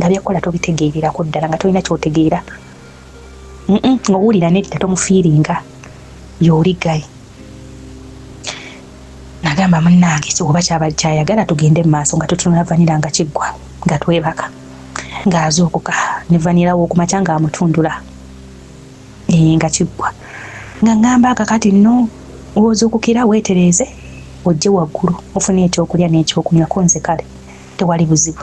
[SPEAKER 1] nga byakola tobitegeererako ddala, nga tolina kyotegeera, ng'owulira nedda, tomufiiringa. Y'oli guy. Nagamba, munnange, oba kyaba kyayagala, tugende mu maaso nga tutunula vanilla nga kiggwa, nga twebaka, ng'azuukuka ne vanilla w'okumakya ng'amutundula nga kiggwa. Nga ŋŋamba, kakati nno w'ozuukukira weetereeze, ojje waggulu ofune ekyokulya n'ekyokunywa. Ko nze kale tewali buzibu,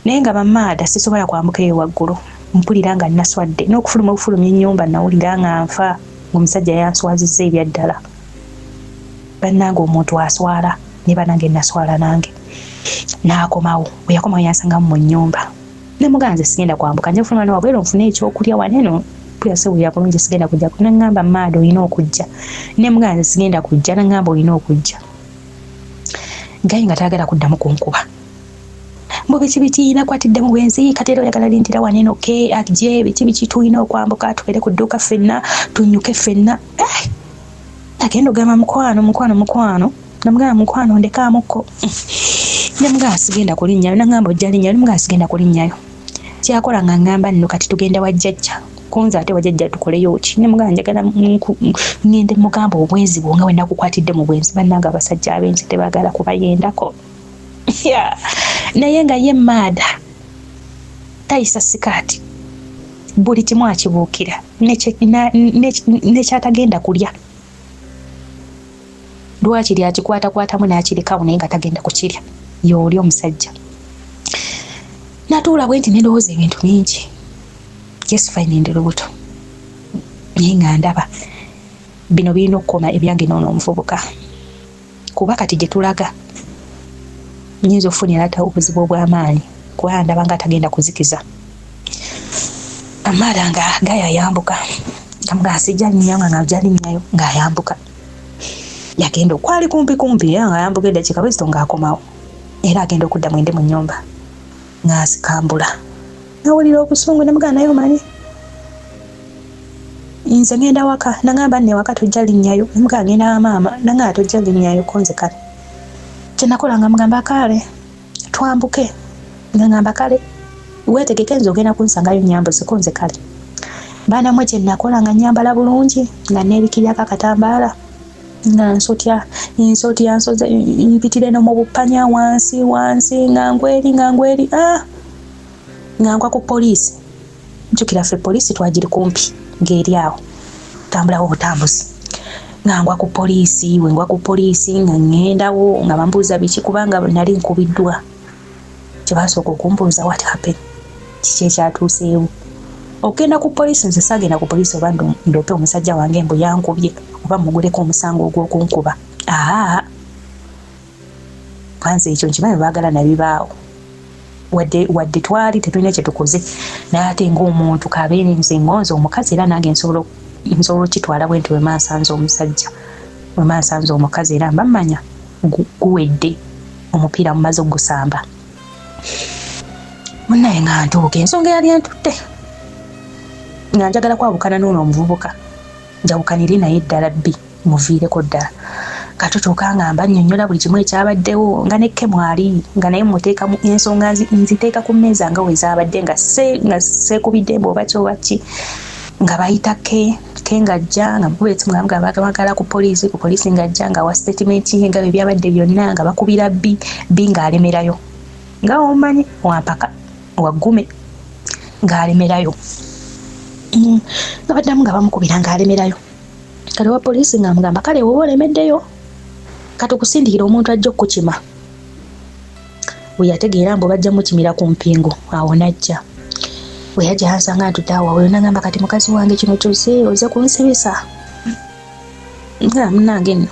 [SPEAKER 1] naye nga bamaada sisobola kwambuka eyo waggulu. Mpulira nga naswadde n'okufuluma, obufulumya ennyumba nawulira nga nfa, ng'omusajja yanswazizza ebyaddala. Bannange, omuntu aswala, ne bannange naswala nange. N'akomawo. Bwe yakomawo yansangamu mu nnyumba. Nemugamba, nze sigenda kwambuka, nja kufuluma wabweru nfune ekyokulya waneno. Mpulira bulungi, sigenda kujja. Naŋŋamba, maada olina okujja. Nemugamba, nze sigenda kujja. Naŋŋamba, olina okujja. Guy nga tayagala kuddamu kunkuba, mbu biki biki, nakwatidde mu bwenzi, kati era oyagala lindira waneno ke ajje, biki biki, tulina okwambuka tubeere ku dduuka ffenna, tunyuke ffenna. Eh! Agenda ogamba, mukwano, mukwano, mukwano. Namugamba, mukwano, ndekaamukko. Namugamba, sigenda kulinnyayo. Nagamba, ojja linnyayo. Namugamba, sigenda kulinnyayo. Kyakola nga ngamba, nno kati tugenda wa jjajja kunze, ate wajjajja tukoleyo ki? Nemugamba, njagala ngende mugamba obwenzi bwo nga we nakukwatidde mu bwenzi. Bannange, abasajja abenzi tebaagala kubayendako, naye nga ye maada tayisa sikaati, buli kimu akibuukira, nekyatagenda kulya lwakiri akikwatakwatamu n'akirekawo, naye nga tagenda kukirya. Yooli omusajja. Natuula bwe nti nendowooza ebintu bingi. Yes, fine, ndi lubuto, naye nga ndaba bino birina okukoma, ebyange noono omuvubuka, kuba kati gye tulaga nyinza okufunira ata obuzibu obw'amaanyi, kuba ndaba nga atagenda kuzikiza. Amaala nga guy ayambuka, nga sijja linnyayo, nga ngajja linnyayo, ng'ayambuka. Yagenda okwali kumpi kumpi, era nga ayambuka eddakiika bwezito ng'akomawo, era agenda okudda mwende mu nnyumba ng'asikambula. Nawulira obusungu, nemugamba, naye omanyi nze ngenda waka. Nagamba, nne waka tojja linnyayo. Nemugamba, ngenda wa maama. Nagamba, tojja linnyayo. Konze kale kyenakola nga mugamba, kale twambuke. Nga ngamba, kale weetegeke, nze ogenda kunsangayo nyambuze. Konze kale baana mwe, kyenakola nga nyambala bulungi, nga neebikiryako akatambaala, nga nsotya nsotya nsoze mpitire no mu bupanya wansi wansi, nga ngweri, nga ngweri, ah! Nga ngwa ku poliisi. Njukira ffe poliisi twagiri kumpi, ng'eri awo tambulawo obutambuzi. Nga ngwa ku poliisi, we ngwa ku poliisi nga ŋŋendawo, nga bambuuza biki, kubanga nali nkubiddwa. Kyebasooka okumbuuza, what happened, kiki ekyatuuseewo? Okugenda ku poliisi, nze saagenda ku poliisi oba ndoope omusajja wange mbu yankubye, oba muguleko omusango ogw'okunkuba. Aa, kanze ekyo nkimanyi, baagala nabibaawo. Wadde wadde twali tetulina kye tukoze, naye ate ng'omuntu kabeere nze ngonze omukazi, era nange nsobola okukitwala bwe nti wema nsanze omusajja, wema nsanze omukazi, era mba mmanya guwedde, omupiira mumaze okugusamba. Munnaye, nga ntuuka, ensonga eyali entutte nga njagala kwawukana n'ono omuvubuka, njawukanire naye ddala bbi, muviireko ddala. Katutuuka nga mba nnyonnyola buli kimu ekyabaddewo, nga ne Kemwali, nga naye muteekamu ensonga, nziteeka ku mmeeza nga we zaabadde, nga seekubidde mbu oba ki oba ki. Nga bayita ke ke, ng'ajja, nga mukuba esimu, nga bagala ku poliisi, ku poliisi ng'ajja, nga wa statement ye nga bwe byabadde byonna, nga bakubira bbi, bbi ng'alemerayo, nga omanyi wampaka waggume, ng'alemerayo, nga baddamu nga bamukubira, ng'alemerayo. Kale wa poliisi ng'amugamba, kale woba olemeddeyo, Katukusindikira omuntu ajja okukukima. Bwe yategeera mbu bajja mukimira ku mpingu, awo n'ajja. Bwe yajja yansanga ntudde awo wabweru n'angamba kati mukazi wange kino ky'ozze ozze kunsibisa? Nga munnange nno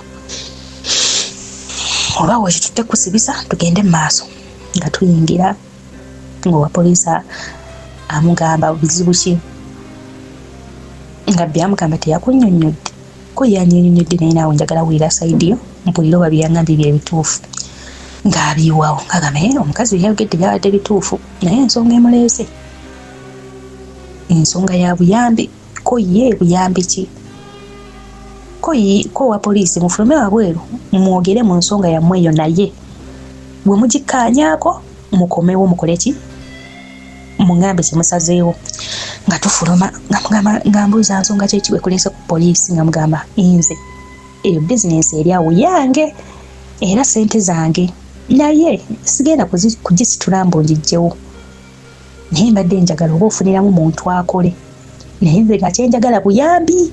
[SPEAKER 1] oba wekitutte kusibisa tugende mu maaso. Nga tuyingira ng'owa poliisi amugamba bizibu ki? Nga byamugamba teyakunnyonnyodde. Ko yannyonnyodde naye naawe njagala wulira sayidi yo mpulire oba bye yangambye bye bituufu. Ng'abiyiwawo ng'agamba eh, omukazi bye yayogedde byabadde bituufu naye ensonga emuleese ensonga ya buyambi. Ko ye buyambi ki? Ko ko owa poliisi mufulume wabweru mwogere mu nsonga yammwe eyo naye bwe mugikkaanyaako mukomewo mukole ki? Mungambe kye musazeewo. Nga tufuluma nga mugamba nga mbuuza nsonga ki ekiwekuleese ku poliisi nga mugamba nze eyo bizinensi eri awo yange era ssente zange naye sigenda kugisitula mbu ngigyewo naye mbadde njagala oba ofuniramu muntu akole naye nze nga kyenjagala buyambi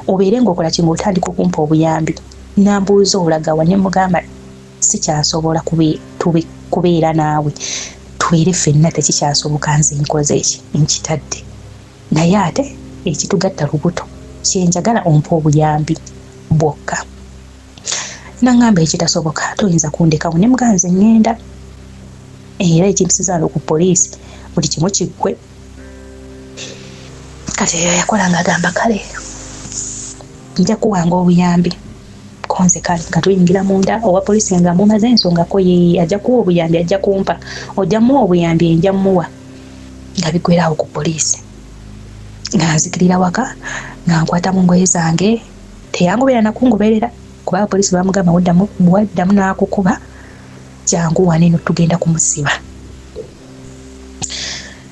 [SPEAKER 1] obeere ng'okola ki ng'otandika okumpa obuyambi. Nambuuza olagawa ne mugamba sikyasobola kubeera naawe tubeere ffenna tekikyasoboka nze nkoze eki nkitadde naye ate ekitugatta lubuto kyenjagala ompa obuyambi bwokka nangamba ekitasoboka toyinza kundekawo ne mugamba nze ŋŋenda era ekimpisiza wano ku poliisi buli kimu kiggwe kati eyo yakola ng'agamba kale nja kuwanga obuyambi konze kale nga tuyingira munda owa poliisi nga mumaze ensonga ko ye ajja kuwa obuyambi ajja kumpa ojja muwa obuyambi nja muwa nga bigwerawo ku poliisi nga nzikirira waka nga nkwata mu ngoye zange teyangoberera nakungoberera kuba abapoliisi bamugamba waddamu waddamu n'akukuba jangu wano eno tugenda kumusiba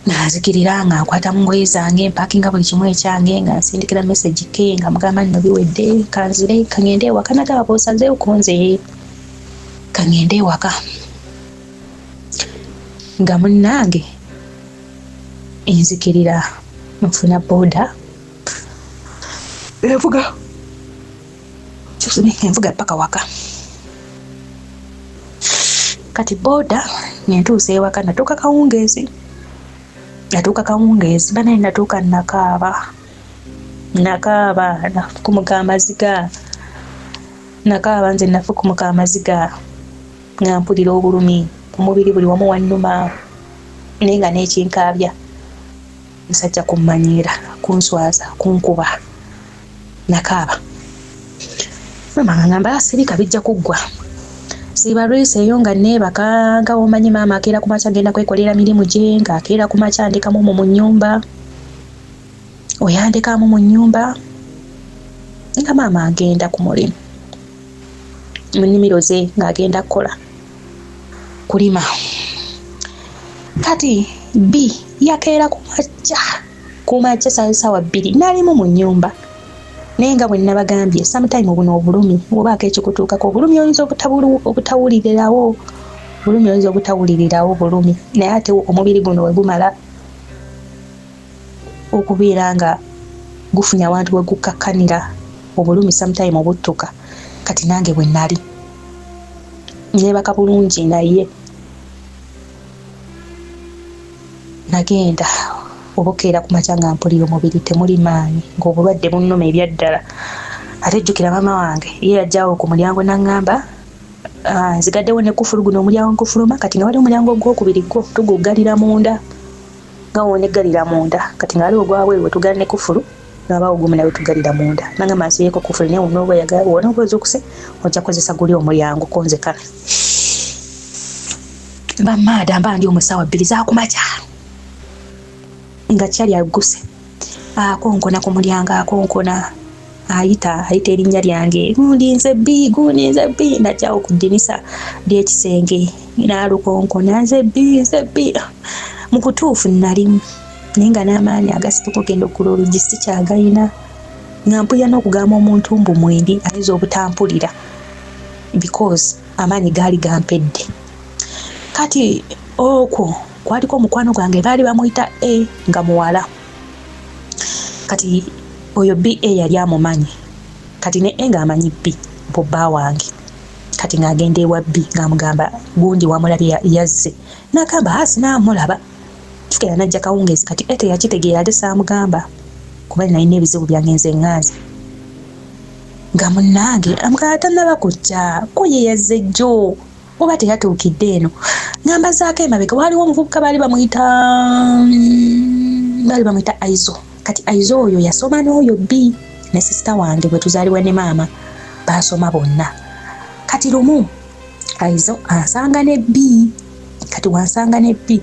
[SPEAKER 1] nga nzikirira nga nkwata mu ngoye zange mpakinga buli kimu ekyange nga nsindikira message ke nga mugamba nno biwedde kanzire kangende ewaka nagamba bwosazeewo konze kangende ewaka nga munnange nzikirira nfuna boda envuga envuga paka waka kati boda ngentuusa ewaka natuuka kawungeezi natuuka kawungeezi banaye natuuka nakaaba nakaaba nafukumuka amaziga nakaaba nze nafukumuka amaziga nga mpulira obulumi omubiri buli wamu wannuma naye nga n'ekinkaabya musajja kummanyiira kunswaza kunkuba nakaaba maama nga ngamba ah, sirika bijja kuggwa siba lwisa eyo nga neebaka nga womanyi maama akeera ku makya agenda kwekolera mirimu gye nga akeera ku makya andekamu mu mu nnyumba oyo andekamu mu nnyumba nga maama agenda ku mulimu mu nnimiro ze ng'agenda kukola kulima kati b yakeera ku makya ku makya saawa 2 nalimu mu nnyumba naye nga bwe nabagambye sometime buno obulumi obaako ekikutuukako obulumi oyinza obutawulirirawo obulumi oyinza obutawulirirawo bulumi naye ate omubiri guno we gumala okubeera nga gufunye awantu we gukkakkanira obulumi sometime obuttuka kati nange bwe nali neebaka bulungi naye Nagenda obukeera ku makya nga mpulira omubiri temuli maanyi ng'obulwadde bunnuma ebyaddala. Ate jjukira maama wange ye yajjawo ku mulyango n'aŋŋamba ah, nzigaddewo ne kufulu guno omulyango gufuluma kati nga waliwo omulyango ogwokubiri gwo tuguggalira munda nga woneggalira munda kati nga waliwo ogwabweru wetugala ne kufulu nga bawo gumu nawe tugalira munda nangamba nsiyeko kufulu naye wonooba wonooba ozukuse ojja kukozesa guli omulyango konze kale bamaada mba ndi omusawa bbiri zakumakya nga kyali agguse akonkona ku mulyango akonkona ayita ayita erinnya lyange gundi nze bbi gundi nze bbi najjawo ku ddinisa ly'ekisenge n'alukonkona nze bbi nze bbi mu kutuufu nalimu naye nga n'amaanyi agasituka ogenda okugula oluggi sikyagayina nga mpulira n'okugamba omuntu mbu mwendi ayinza obutampulira because amaanyi gaali gampedde kati okwo kwaliko omukwano gwange baali bamuyita a nga muwala kati oyo ba yali amumanyi kati ne a nga amanyi b bubba wange Kati ng'agenda ewa bbi ng'amugamba gundi wamulabye yazze, n'agamba a sinaamulaba. Tukera n'ajja kawungeezi kati e teyakitegeera ate saamugamba kuba nalina ebizibu byange nze ŋŋanze nga munnange amugamba tannaba kujja ko ye yazze jjo oba teyatuukidde eno. Nga mbazaako emabega waaliwo omuvubuka baali bamuyita baali bamuyita Aizo. Kati Aizo oyo yasoma n'oyo bbi ne sisita wange bwe tuzaalibwa ne maama baasoma bonna. Kati lumu Aizo ansanga ne bbi, kati wansanga ne bbi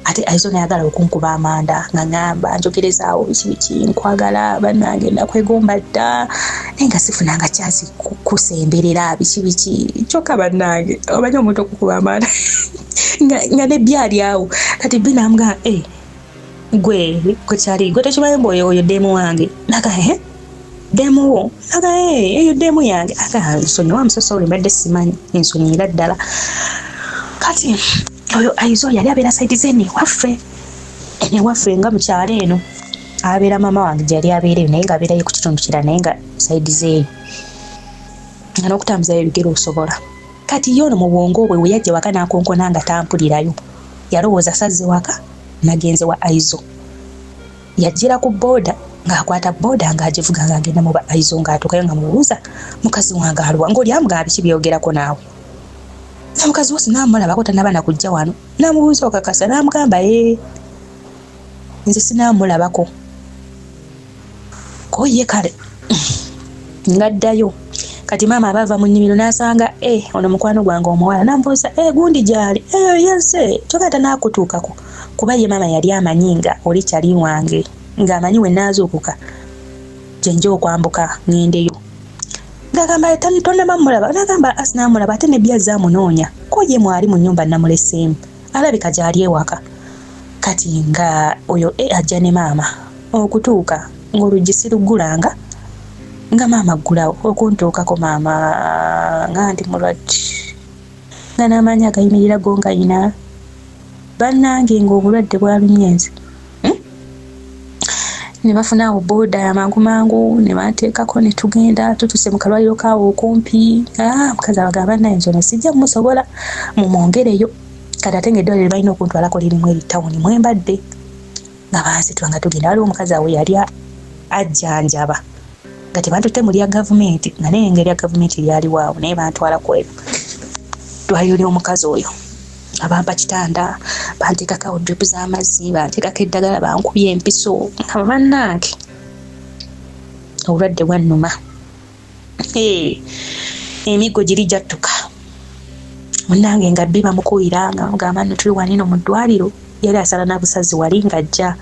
[SPEAKER 1] ate Aizo nayagala okunkuba amanda nga ngamba njogerezaawo biki biki nkwagala bannange nakwegomba dda naye nga sifunanga kyansi kusemberera biki biki kyokka bannange omanyi omuntu okukuba amanda nga ne bbi ali awo. Kati bbi namugamba e eh, gwe gwe kyali gwe tokimanyi mbu oyo oyo ddeemu wange naga eh ddeemu wo naga eh eyo ddeemu yange aga nsonyiwa I'm so sorry mbadde simanyi ensonyiira ddala. Kati oyo Aizo yali abeera saidi zene ewaffe ewaffe nga mukyalo eno abeera maama wange gye yali abeera eyo naye ng'abeerayo ku kitundu kirala naye nga saidi zeeyo nga n'okutambuzayo ebigere osobola. Kati ye ono mu bwongo bwe we yajja waka n'akonkona nga tampulirayo yalowooza sazze waka nagenze wa Aizo. Yajjira ku boda ng'akwata boda ng'agivuga ng'agenda mu ba Aizo ng'atuukayo nga mubuuza mukazi wange aluwa ng'oli amugamba biki byogerako naawe. Na mukazi wo sinaamulabako tannaba na kujja wano. N'amubuuza okakasa n'amugamba ee nze sinaamulabako. Ko ye kale ng'addayo. Kati maama aba ava mu nnimiro n'asanga e ono mukwano gwange omuwala n'amubuuza e gundi gy'ali e yazze kyokka tanaakutuukako kuba ye maama yali amanyi nga oli kyali wange ng'amanyi we naazuukuka gye nja okwambuka ŋŋendeyo. Ng'agamba tonnaba mmulaba n'agamba a sinaamulaba ate ne byazze amunoonya ko ye mwali mu nnyumba namuleseemu alabika gy'ali ewaka. Kati nga oyo e ajja ne maama okutuuka ng'oluggi siruggulanga nga maama aggulawo okuntuukako maama nga ndi mulwadde nga n'amaanyi agayimirira go ngayina bannange ng'obulwadde bwalumye nze Ne bafuna awo booda mangu mangu ne banteekako ne tugenda tutuse mu kalwaliro kaawo okumpi. Ah, mukazi abagamba bannange nze ono sijja mmusobola mumwongereyo. Kati ate ng'eddwaliro balina okuntwalako lirimu eri tawuni mwe mbadde nga bansitula nga tugenda. Waliwo omukazi awo yali ajjanjaba nga tebantutte mu lya gavumenti nga naye nga erya gavumenti lyaliwo awo naye bantwala ku eryo ddwaliro ly'omukazi oyo. Abampa kitanda banteekako awo drip z'amazzi banteekako eddagala bankubye empiso nga bannange obulwadde bwannuma. Emiggo giri gyattuka munnange nga bbi bamukubira nga bamugamba nno tuli wano eno mu ddwaliro yali asala na busazi wali ng'ajja.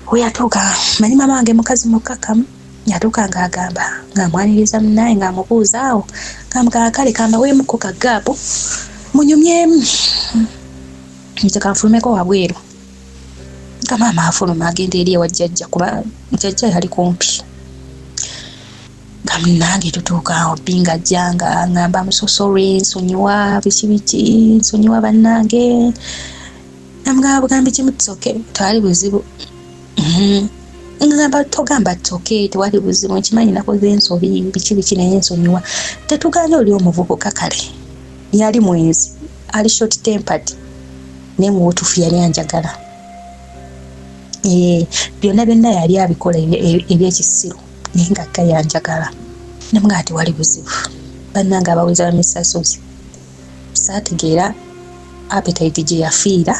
[SPEAKER 1] We yatuuka manyi maama wange mukazi mukkakkamu yatuuka ng'agamba ng'amwaniriza munnaye ng'amubuuza awo ng'amugamba kale kambaweemukko ka gaapu munyumyemu nze kanfulumeko wabweru. Nga maama afuluma agenda eri ewa jjajja kuba jjajja yali kumpi. Nga munnange tutuuka awo bbi ng'ajja nga ngamba I'm so sorry nsonyiwa biki biki nsonyiwa bannange. Namugamba bugambi kimu it's okay tewali buzibu. Ngamba togamba it's okay tewali buzibu nkimanyi nakoze ensobi biki biki naye nsonyiwa. Tetugaanye oli omuvubuka kale yali mwenzi ali short tempered naye mu butuufu yali anjagala. Byonna byonna yali abikola ebyekisiru naye nga ga yanjagala. Namugamba tewali buzibu. Bannange abawuliza ba Mr. Sozi saategeera appetite gye yafiira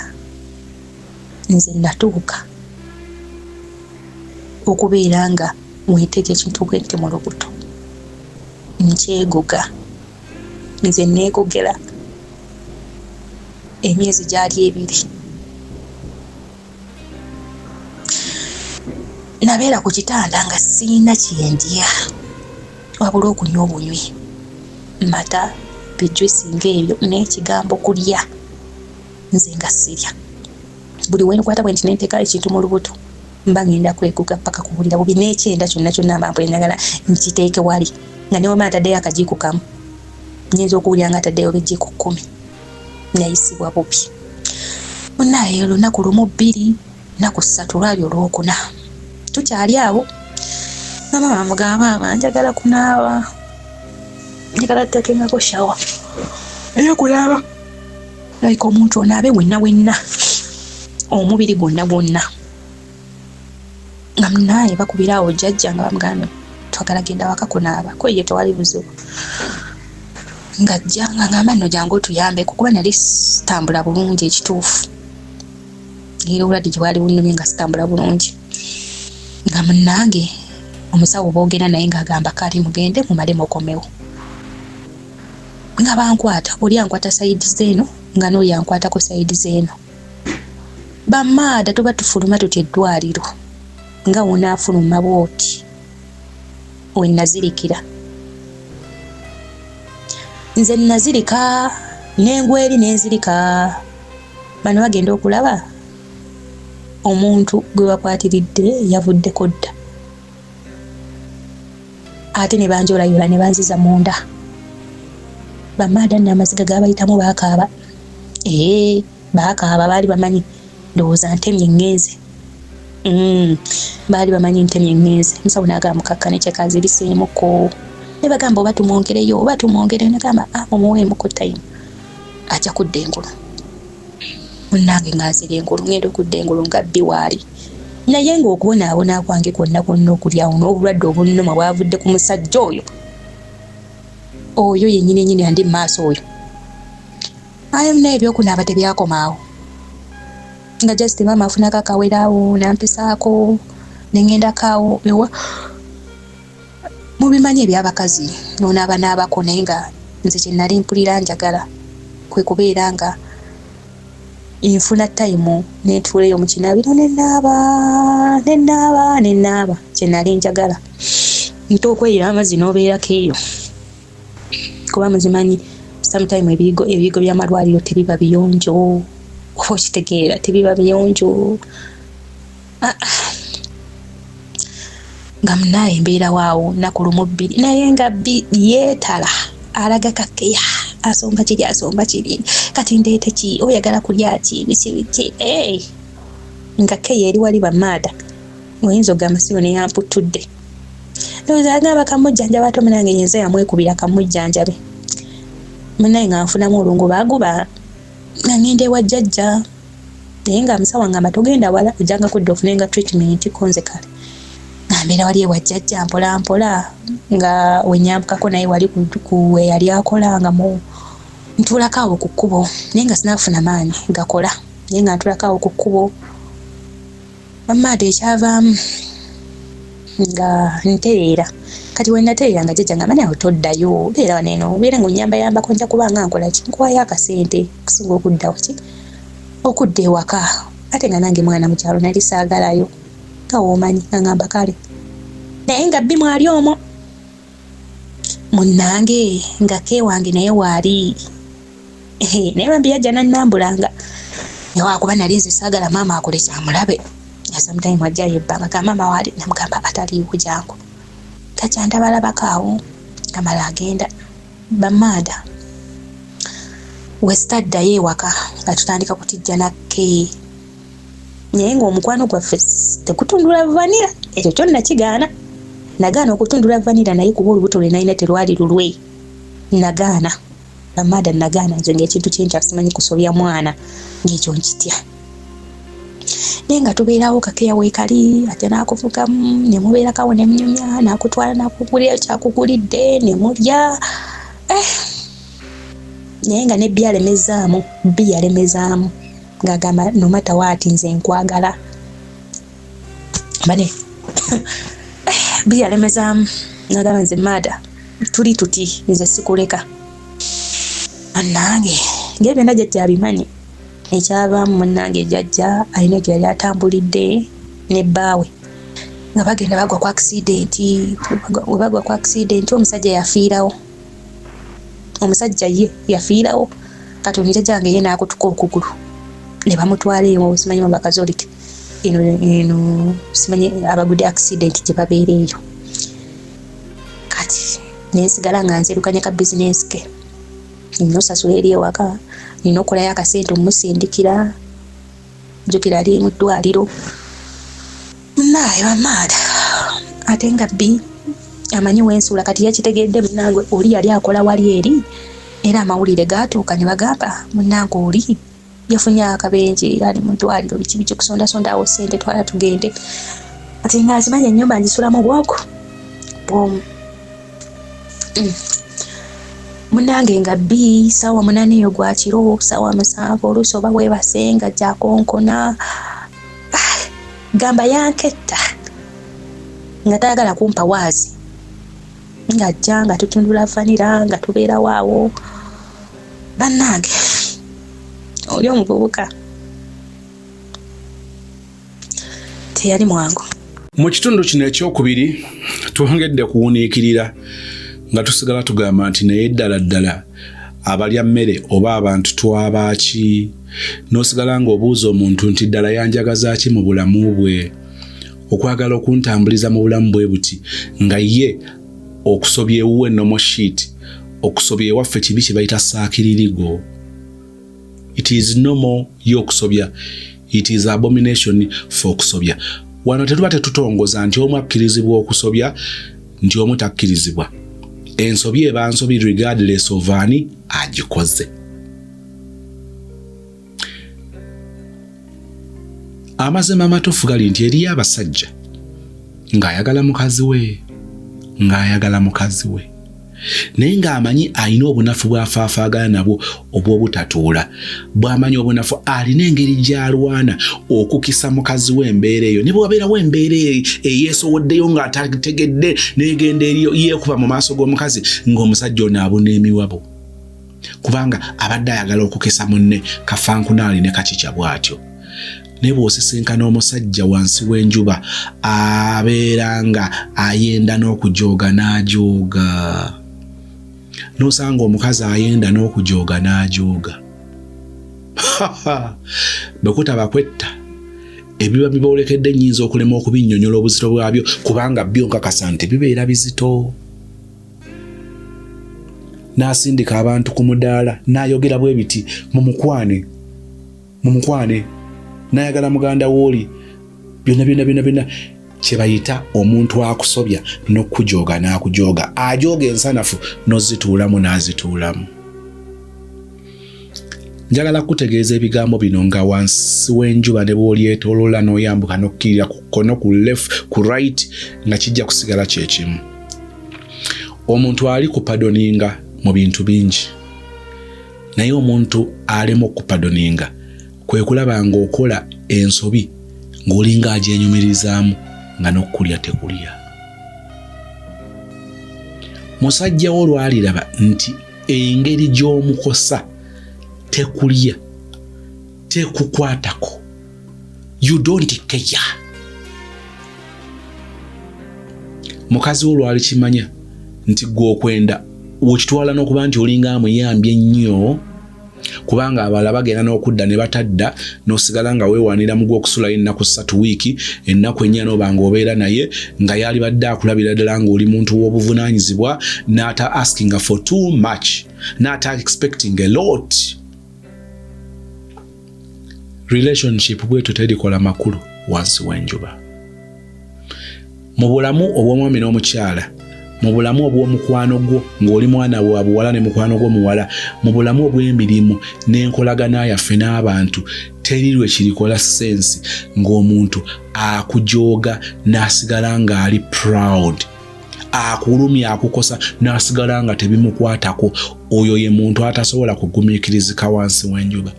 [SPEAKER 1] nze natuuka okubeera nga weeteeka ekintu bwe nti mu lubuto nkyegoga nze neegogera emyezi gyali ebiri. Nabeera ku kitanda nga sirina kyendya wabula okunywa obunywi mata bijuisi ng'ebyo n'ekigambo kulya nze nga sirya. Buli we nkwata bwe nti ne nteeka ekintu mu lubuto mba ngenda kweguga paka kuwulira bubi n'ekyenda kyonna kyonna mba mpulira njagala nkiteeke wali nga ne wemba ntaddeyo akajiiko kamu nnyinza okuwulira nga ntaddeyo bijiiko 10. Nayisibwa bubi. Munnaaye olunaku lumu bbiri nnaku ssatu lwali olwokuna tukyali awo nga maama amugamba maama njagala kunaaba. Njagala tutakengako shawa eyokulaba like omuntu onaabe wenna wenna omubiri gwonna gwonna nga munaye bakubira awo jjajja nga bamugamba twagala genda waka kunaaba ko ye tewali buzibu ng'ajja nga ngamba nno jangu otuyambeko kuba nali sitambula bulungi ekituufu era obulwadde gye bwali bunnumye nga sitambula bulungi nga munnange omusawo boogera naye ng'agamba kale mugende mumale mukomewo nga bankwata oli ankwata sayidi zeeno nga n'oli ankwatako sayidi zeeno bamaada tuba tufuluma tutya eddwaliro nga wonaafuluma bwoti wenazirikira nze nazirika nengwa eri nenzirika. Bano bagenda okulaba omuntu gwe bakwatiridde yavuddeko dda ate ne banjolayoola ne banziza munda. Bamaada nno amaziga gabayitamu baakaaba ee baakaaba baali bamanyi ndowooza ntemye ŋŋenze. Baali bamanyi ntemye ŋŋenze. Musawo n'agamba mukakkane kyekaziriseemuko ne bagamba oba tumwongereyo oba tumwongereyo nagamba ah mumuweemuko time ajja kudda engulu. Munnange nga nzira engulu ŋŋenda okudda engulu nga bbi waali naye ng'okubonaabona kwange kwonna kwonna okuli awo n'obulwadde obunnuma bwavudde ku musajja oyo oyo yennyini ennyini andi mu maaso oyo. Aye naye ebyokunaaba tebyakoma awo nga just maama afunako akawera awo nampisaako ne ŋŋendako awo ewa mubimanyi eby'abakazi n'onaabanaabako naye nga nze kye nali mpulira njagala kwe kubeera nga nfuna tayimu ne ntuula eyo mu kinaabiro ne naaba ne naaba ne naaba kye nali njagala nte okweyiira amazzi n'obeerako eyo kuba muzimanyi sometime ebiyigo ebiyigo by'amalwaliro tebiba biyonjo oba okitegeera tebiba biyonjo. Ah, ah. Nga munaye mbeera waawo nnaku lumu bbiri naye nga bbi yeetala alaga kakeya asomba kiri asomba kiri kati ndeete ki oyagala kulya ki biki biki hey! Nga keya eri wali bamaada oyinza okugamba siyo neyamputtudde ndowooza agamba kamujjanjaba ate omunange yenze yamwekubira kamujjanjabe munaye nga nfunamu olungubaguba nga ngenda ewa jjajja naye nga musawo angamba togenda wala ojjanga kudda ofunenga treatment ko nze kale nga mbeera wali ewa jjajja mpola mpola nga wenyambukako naye wali ku weyali akola nga mu ntuulako awo ku kkubo naye nga sinafuna maanyi gakola naye nga ntuulako awo ku kkubo Mamaada ekyavaamu nga ntereera kati we natereera nga jjajja ngamba nawe toddayo beera wano eno obeera nga onyambayambako nja kuba nga nkola ki nkuwayo akasente okusinga okudda ki okudda ewaka ate nga nange mwana mukyalo nali saagalayo nga woomanyi nga ngamba kale naye nga bbi mwali omwo munnange nga kewange naye waali naye bambi yajja nannambulanga newakuba nali nze saagala maama akole kyamulabe sometime ajja yebbanga ga maama waali namugamba ataliiwo jangu tajja ndabalabako awo amala agenda bamaada wesitaddayo ewaka nga tutandika kutijja nakke naye ng'omukwano gwaffe tekutundula vanira ekyo kyo nakigaana nagaana okutundula vanira naye kuba olubuto lwe nalina terwali lulwe nagaana Bamaada nagaana nze ng'ekintu kyenkya simanyi kusobya mwana ng'ekyo nkitya naye nga tubeerawo kakeya weekali ajja n'akuvugamu ne mubeerakawo ne munyumya n'akutwala n'akugulira kyakugulidde ne mulya eh. Naye nga ne bbi alemezaamu bbi yalemezaamu ng'agamba no matter what nze nkwagala bane eh, bbi yalemezaamu n'agamba nze maada tuli tuti nze sikuleka bannange ngaebyo byonna jajja abimanyi ekyavaamu munnange jajja alina gye yali atambulidde ne bbaawe nga bagenda bagwa ku akisidenti we bagwa ku akisidenti omusajja yafiirawo omusajja ye yafiirawo kati ono jajja wange ye n'akutuka okugulu ne bamutwala eyo simanyi mu bakazolike eno eno simanyi abagudde accident gye babeera eyo kati nensigala nga nzirukanya ka bizinensi ke nina osasula eri ewaka nina okukolayo akasente omusindikira jjukira ali mu ddwaliro naye bamaada ate nga bbi Amanyi wensula kati yakitegedde munnange oli yali akola wali eri, era amawulire gaatuuka ne bagamba munnange oli yafunye akabenje era ali mu ddwaliro, biki biki, kusondasonda awo ssente twala tugende. Kati nga akimanyi ennyumba ngisulamu bwogu bwomu. Munnange nga bbi 8:00 eyo gwa kiro, 7:00 oluusi oba weebase nga gyakonkona. Gamba yanketta nga tayagala kumpa waazi, ng'ajja nga tutundula vanira nga tubeerawo awo. Bannange oli omuvubuka teyali mwangu.
[SPEAKER 4] Mu kitundu kino ekyokubiri twongedde kuwuniikirira nga tusigala tugamba nti naye ddala ddala abalya mmere oba abantu twabaaki, n'osigala ng'obuuza omuntu nti ddala yanjagaza ki mu bulamu bwe, okwagala okuntambuliza mu bulamu bwe buti, nga ye okusobya ewuwe normal shit, okusobya ewaffe kibi kye bayita saakiririgo. It is normal ye okusobya, it is abomination for okusobya. Wano tetuba tetutongoza nti omu akkirizibwa okusobya nti omu takkirizibwa. Ensobi eba nsobi regardless of ani agikoze. Amazima amatuufu gali nti eriyo abasajja ng'ayagala mukazi we, ng'ayagala mukazi we, naye ng'amanyi alina obunafu bw'afaafaagana nabwo obw'obutatuula. Bw'amanyi obunafu alina engeri gy'alwana okukisa mukazi we embeera eyo, ne bwe wabeerawo embeera eyeesowoddeyo ng'atategedde n'egenda eriyo yeekuba mu maaso g'omukazi, ng'omusajja ono abuna emiwabo kubanga abadde ayagala okukisa munne kafankunaali ne kakikya bw'atyo. Naye bw'osisinkana omusajja wansi w'enjuba abeera nga ayenda n'okujooga n'ajooga, n'osanga omukazi ayenda n'okujooga n'ajooga, bwe kutaba kwetta ebiba biboolekedde nnyinza okulema okubinnyonnyola obuzito bwabyo, kubanga byo nkakasa nti bibeera bizito. N'asindika abantu ku mudaala n'ayogera bwe biti, mumukwane, mumukwane, n'ayagala muganda w'oli, byonna byonna byonna byonna kye bayita omuntu akusobya n'okujooga n'akujooga, ajooga ensanafu n'ozituulamu n'azituulamu. Njagala kutegeeza ebigambo bino nga wansi w'enjuba ne bw'olyetooloola n'oyambuka n'okkirira ku kkono, ku left, ku right, nga kijja kusigala kye kimu. Omuntu ali kupardoninga mu bintu bingi, naye omuntu alema okupardoninga kwe kulaba ng'okola ensobi ng'olinga agyenyumirizaamu nga n'okulya tekulya. Musajja wo lwaliraba nti engeri gy'omukosa tekulya, tekukwatako, you don't care. Mukazi wo lwalikimanya nti gwe okwenda wekitwala n'okuba nti olinga amuyambye nnyo, kubanga abalala bagenda n'okudda ne batadda, n'osigala nga weewaanira mu gw'okusulayo ennaku 3, wiiki, ennaku 4, n'oba ng'obeera naye nga yalibadde akulabira ddala ng'oli muntu w'obuvunaanyizibwa, n'ata asking for too much, n'ata expecting a lot. Relationship bwetyo terikola makulu wansi w'enjuba. Mu bulamu obw'omwami n'omukyala, mu bulamu obw'omukwano gwo ng'oli mwana wa buwala ne mukwano gwo muwala, mu bulamu obw'emirimu n'enkolagana yaffe n'abantu, teri lwe kirikola sense ng'omuntu akujooga n'asigala ng'ali proud, akulumya, akukosa n'asigala nga tebimukwatako. Oyo ye muntu atasobola kugumiikirizika wansi w'enjuba.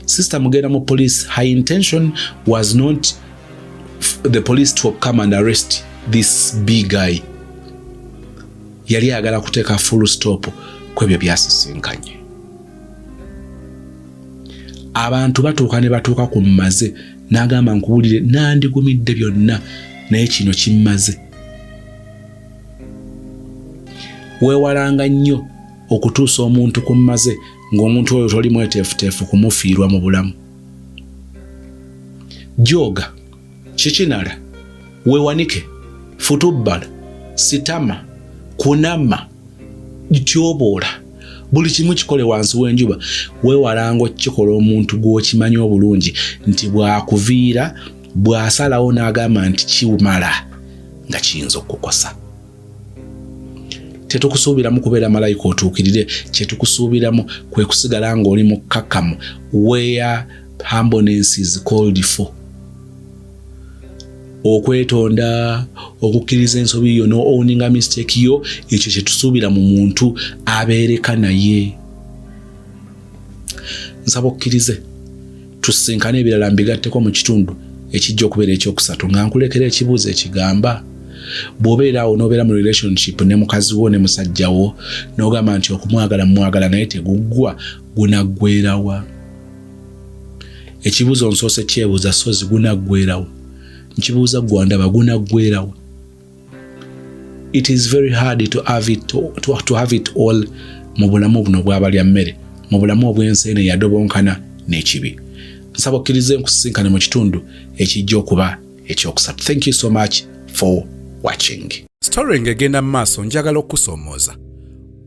[SPEAKER 4] Sister mugenda mu police, her intention was not the police to come and arrest this big guy. Yali ayagala kuteeka full stop ku ebyo byasisinkanye. Abantu batuuka ne batuuka ku mmaze n'agamba, nkuwulire, nandigumidde byonna naye kino kimmaze. Weewalanga nnyo okutuusa omuntu ku mmaze ng'omuntu oyo toli mweteefuteefu kumufiirwa mu bulamu. Jooga kikinala, weewanike, futubbala, sitama, kunama, tyoboola, buli kimu kikole wansi w'enjuba. Weewalanga okukikola omuntu gw'okimanyi obulungi nti bw'akuviira, bw'asalawo n'agamba nti kiwumala, nga kiyinza okukukosa. Tetukusuubiramu kubeera malayika otuukirire. Kyetukusuubiramu kwe kusigala ng'oli mukkakkamu where humbleness is called for. Okwetonda, okukkiriza ensobi yo, no owninga mistake yo, ekyo kyetusuubira mu muntu abeereka naye. Nsaba okkirize tusinkane, ebirala mbigatteko mu kitundu ekijja okubeera ekyokusatu, nga nkulekera ekibuuzo ekigamba: bw'obeera awo n'obeera mu relationship ne mukazi wo ne musajja wo, n'ogamba nti okumwagala mumwagala naye teguggwa, gunaggwerawa? Ekibuuzo nsoose kyebuuza sozi, gunaggwerawa? Nkibuuza gwandaba, gunaggwerawa? It is very hard to have it all mu bulamu buno bwabalya mmere, mu bulamu obw'ensi eno eyadobonkana n'ekibi. Nsaba okkirize nkusisinkane mu kitundu ekijja okuba ekyokusatu. Thank you so much for watching. Story ng'egenda mu maaso, njagala okukusoomooza.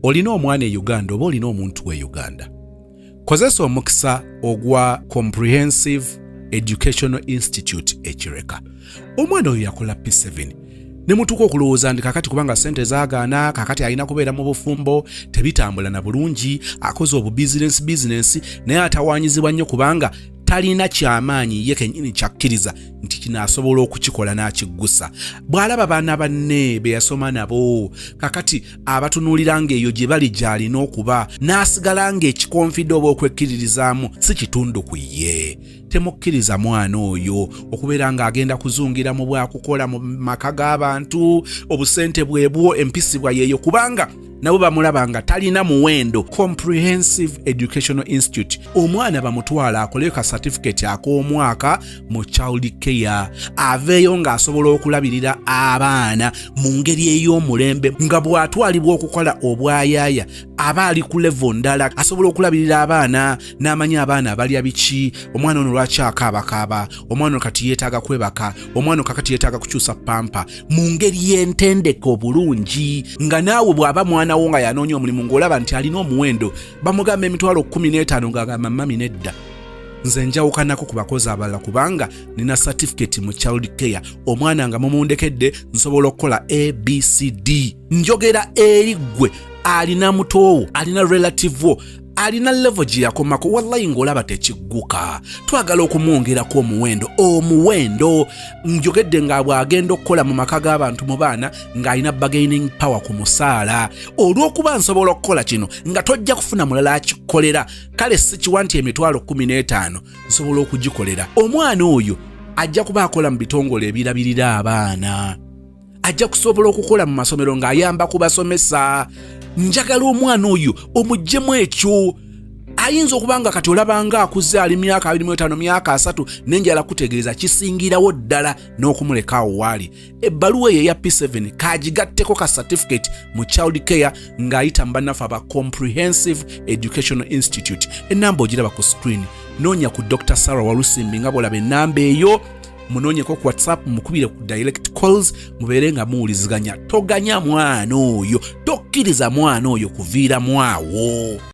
[SPEAKER 4] Olina omwana e Uganda oba olina omuntu e Uganda, kozesa omukisa ogwa Comprehensive Educational Institute ekireka. Omwana oyo yakola P7 ne mutuuka okulowooza nti kakati kubanga sente zaagaana, kakati alina kubeera mu bufumbo, tebitambula na bulungi, akoze obubizinensi bizinensi naye atawaanyizibwa nnyo kubanga talina kyamaanyi ye kennyini kyakkiriza nti kino asobola okukikola n'akiggusa. Bw'alaba baana banne be yasoma nabo kakati abatunuulira ng'eyo gye bali gy'alina okuba, n'asigala ng'ekikonfidde oba okwekkiririzaamu si kitundu ku ye. Temukkiriza mwana oyo okubeera ng'agenda kuzungira mu bwakukola mu maka g'abantu, obusente bwebwo, empisibwa yeeyo, kubanga nabo bamulaba nga talina muwendo. Comprehensive Educational Institute, omwana bamutwala akoleyo ka certificate ak'omwaka mu child care, aveeyo ng'asobola okulabirira abaana mu ngeri ey'omulembe, nga bw'atwalibwa okukola obwayaaya aba ali ku level ndala, asobola okulabirira abaana n'amanya abaana abalya biki, omwana ono lwaki akaabakaaba, omwana ono kati yeetaaga kwebaka, omwana ono kakati yeetaaga kukyusa pamper, mu ngeri y'entendeka obulungi, nga naawe bw'aba mwana wo nga yanoonya omulimu ng'olaba nti alina omuwendo. Bamugamba emitwalo 15, ng'agamba, "Mummy, nedda, nze njawukanako ku bakozi abalala kubanga nina certificate mu child care. Omwana nga mumundekedde nsobola okukola ABCD." Njogera eri ggwe alina mutoowo, alina relative wo alina level gye yakomako, wallayi ng'olaba tekigguka, twagala okumwongerako omuwendo. Omuwendo njogedde nga bw'agenda okukola mu maka g'abantu mu baana ng'alina bargaining power ku musaala, olw'okuba nsobola okukola kino nga tojja kufuna mulala akikolera. Kale sikiwa nti emitwalo 15 nsobola okugikolera. Omwana oyo ajja kuba akola mu bitongole ebirabirira abaana, ajja kusobola okukola mu masomero ng'ayamba ku basomesa. Njagala omwana oyo omuggyemu ekyo. Ayinza okuba nga kati olabanga akuze, ali myaka 25, myaka 30, nenjala kutegeeza kisingirawo ddala n'okumuleka awo waali. Ebbaluwa eyo eya P7 kagigatteko ka certificate mu child care ng'ayita mu bannaffe aba Comprehensive Educational Institute. Enamba ogiraba ku screen. Noonya ku Dr Sarah Walusimbi nga bw'olaba enamba eyo, munoonyeko ku WhatsApp, mukubire ku direct calls, mubeere nga muwuliziganya. Toganya mwana oyo, tokkiriza mwana oyo kuviiramu awo.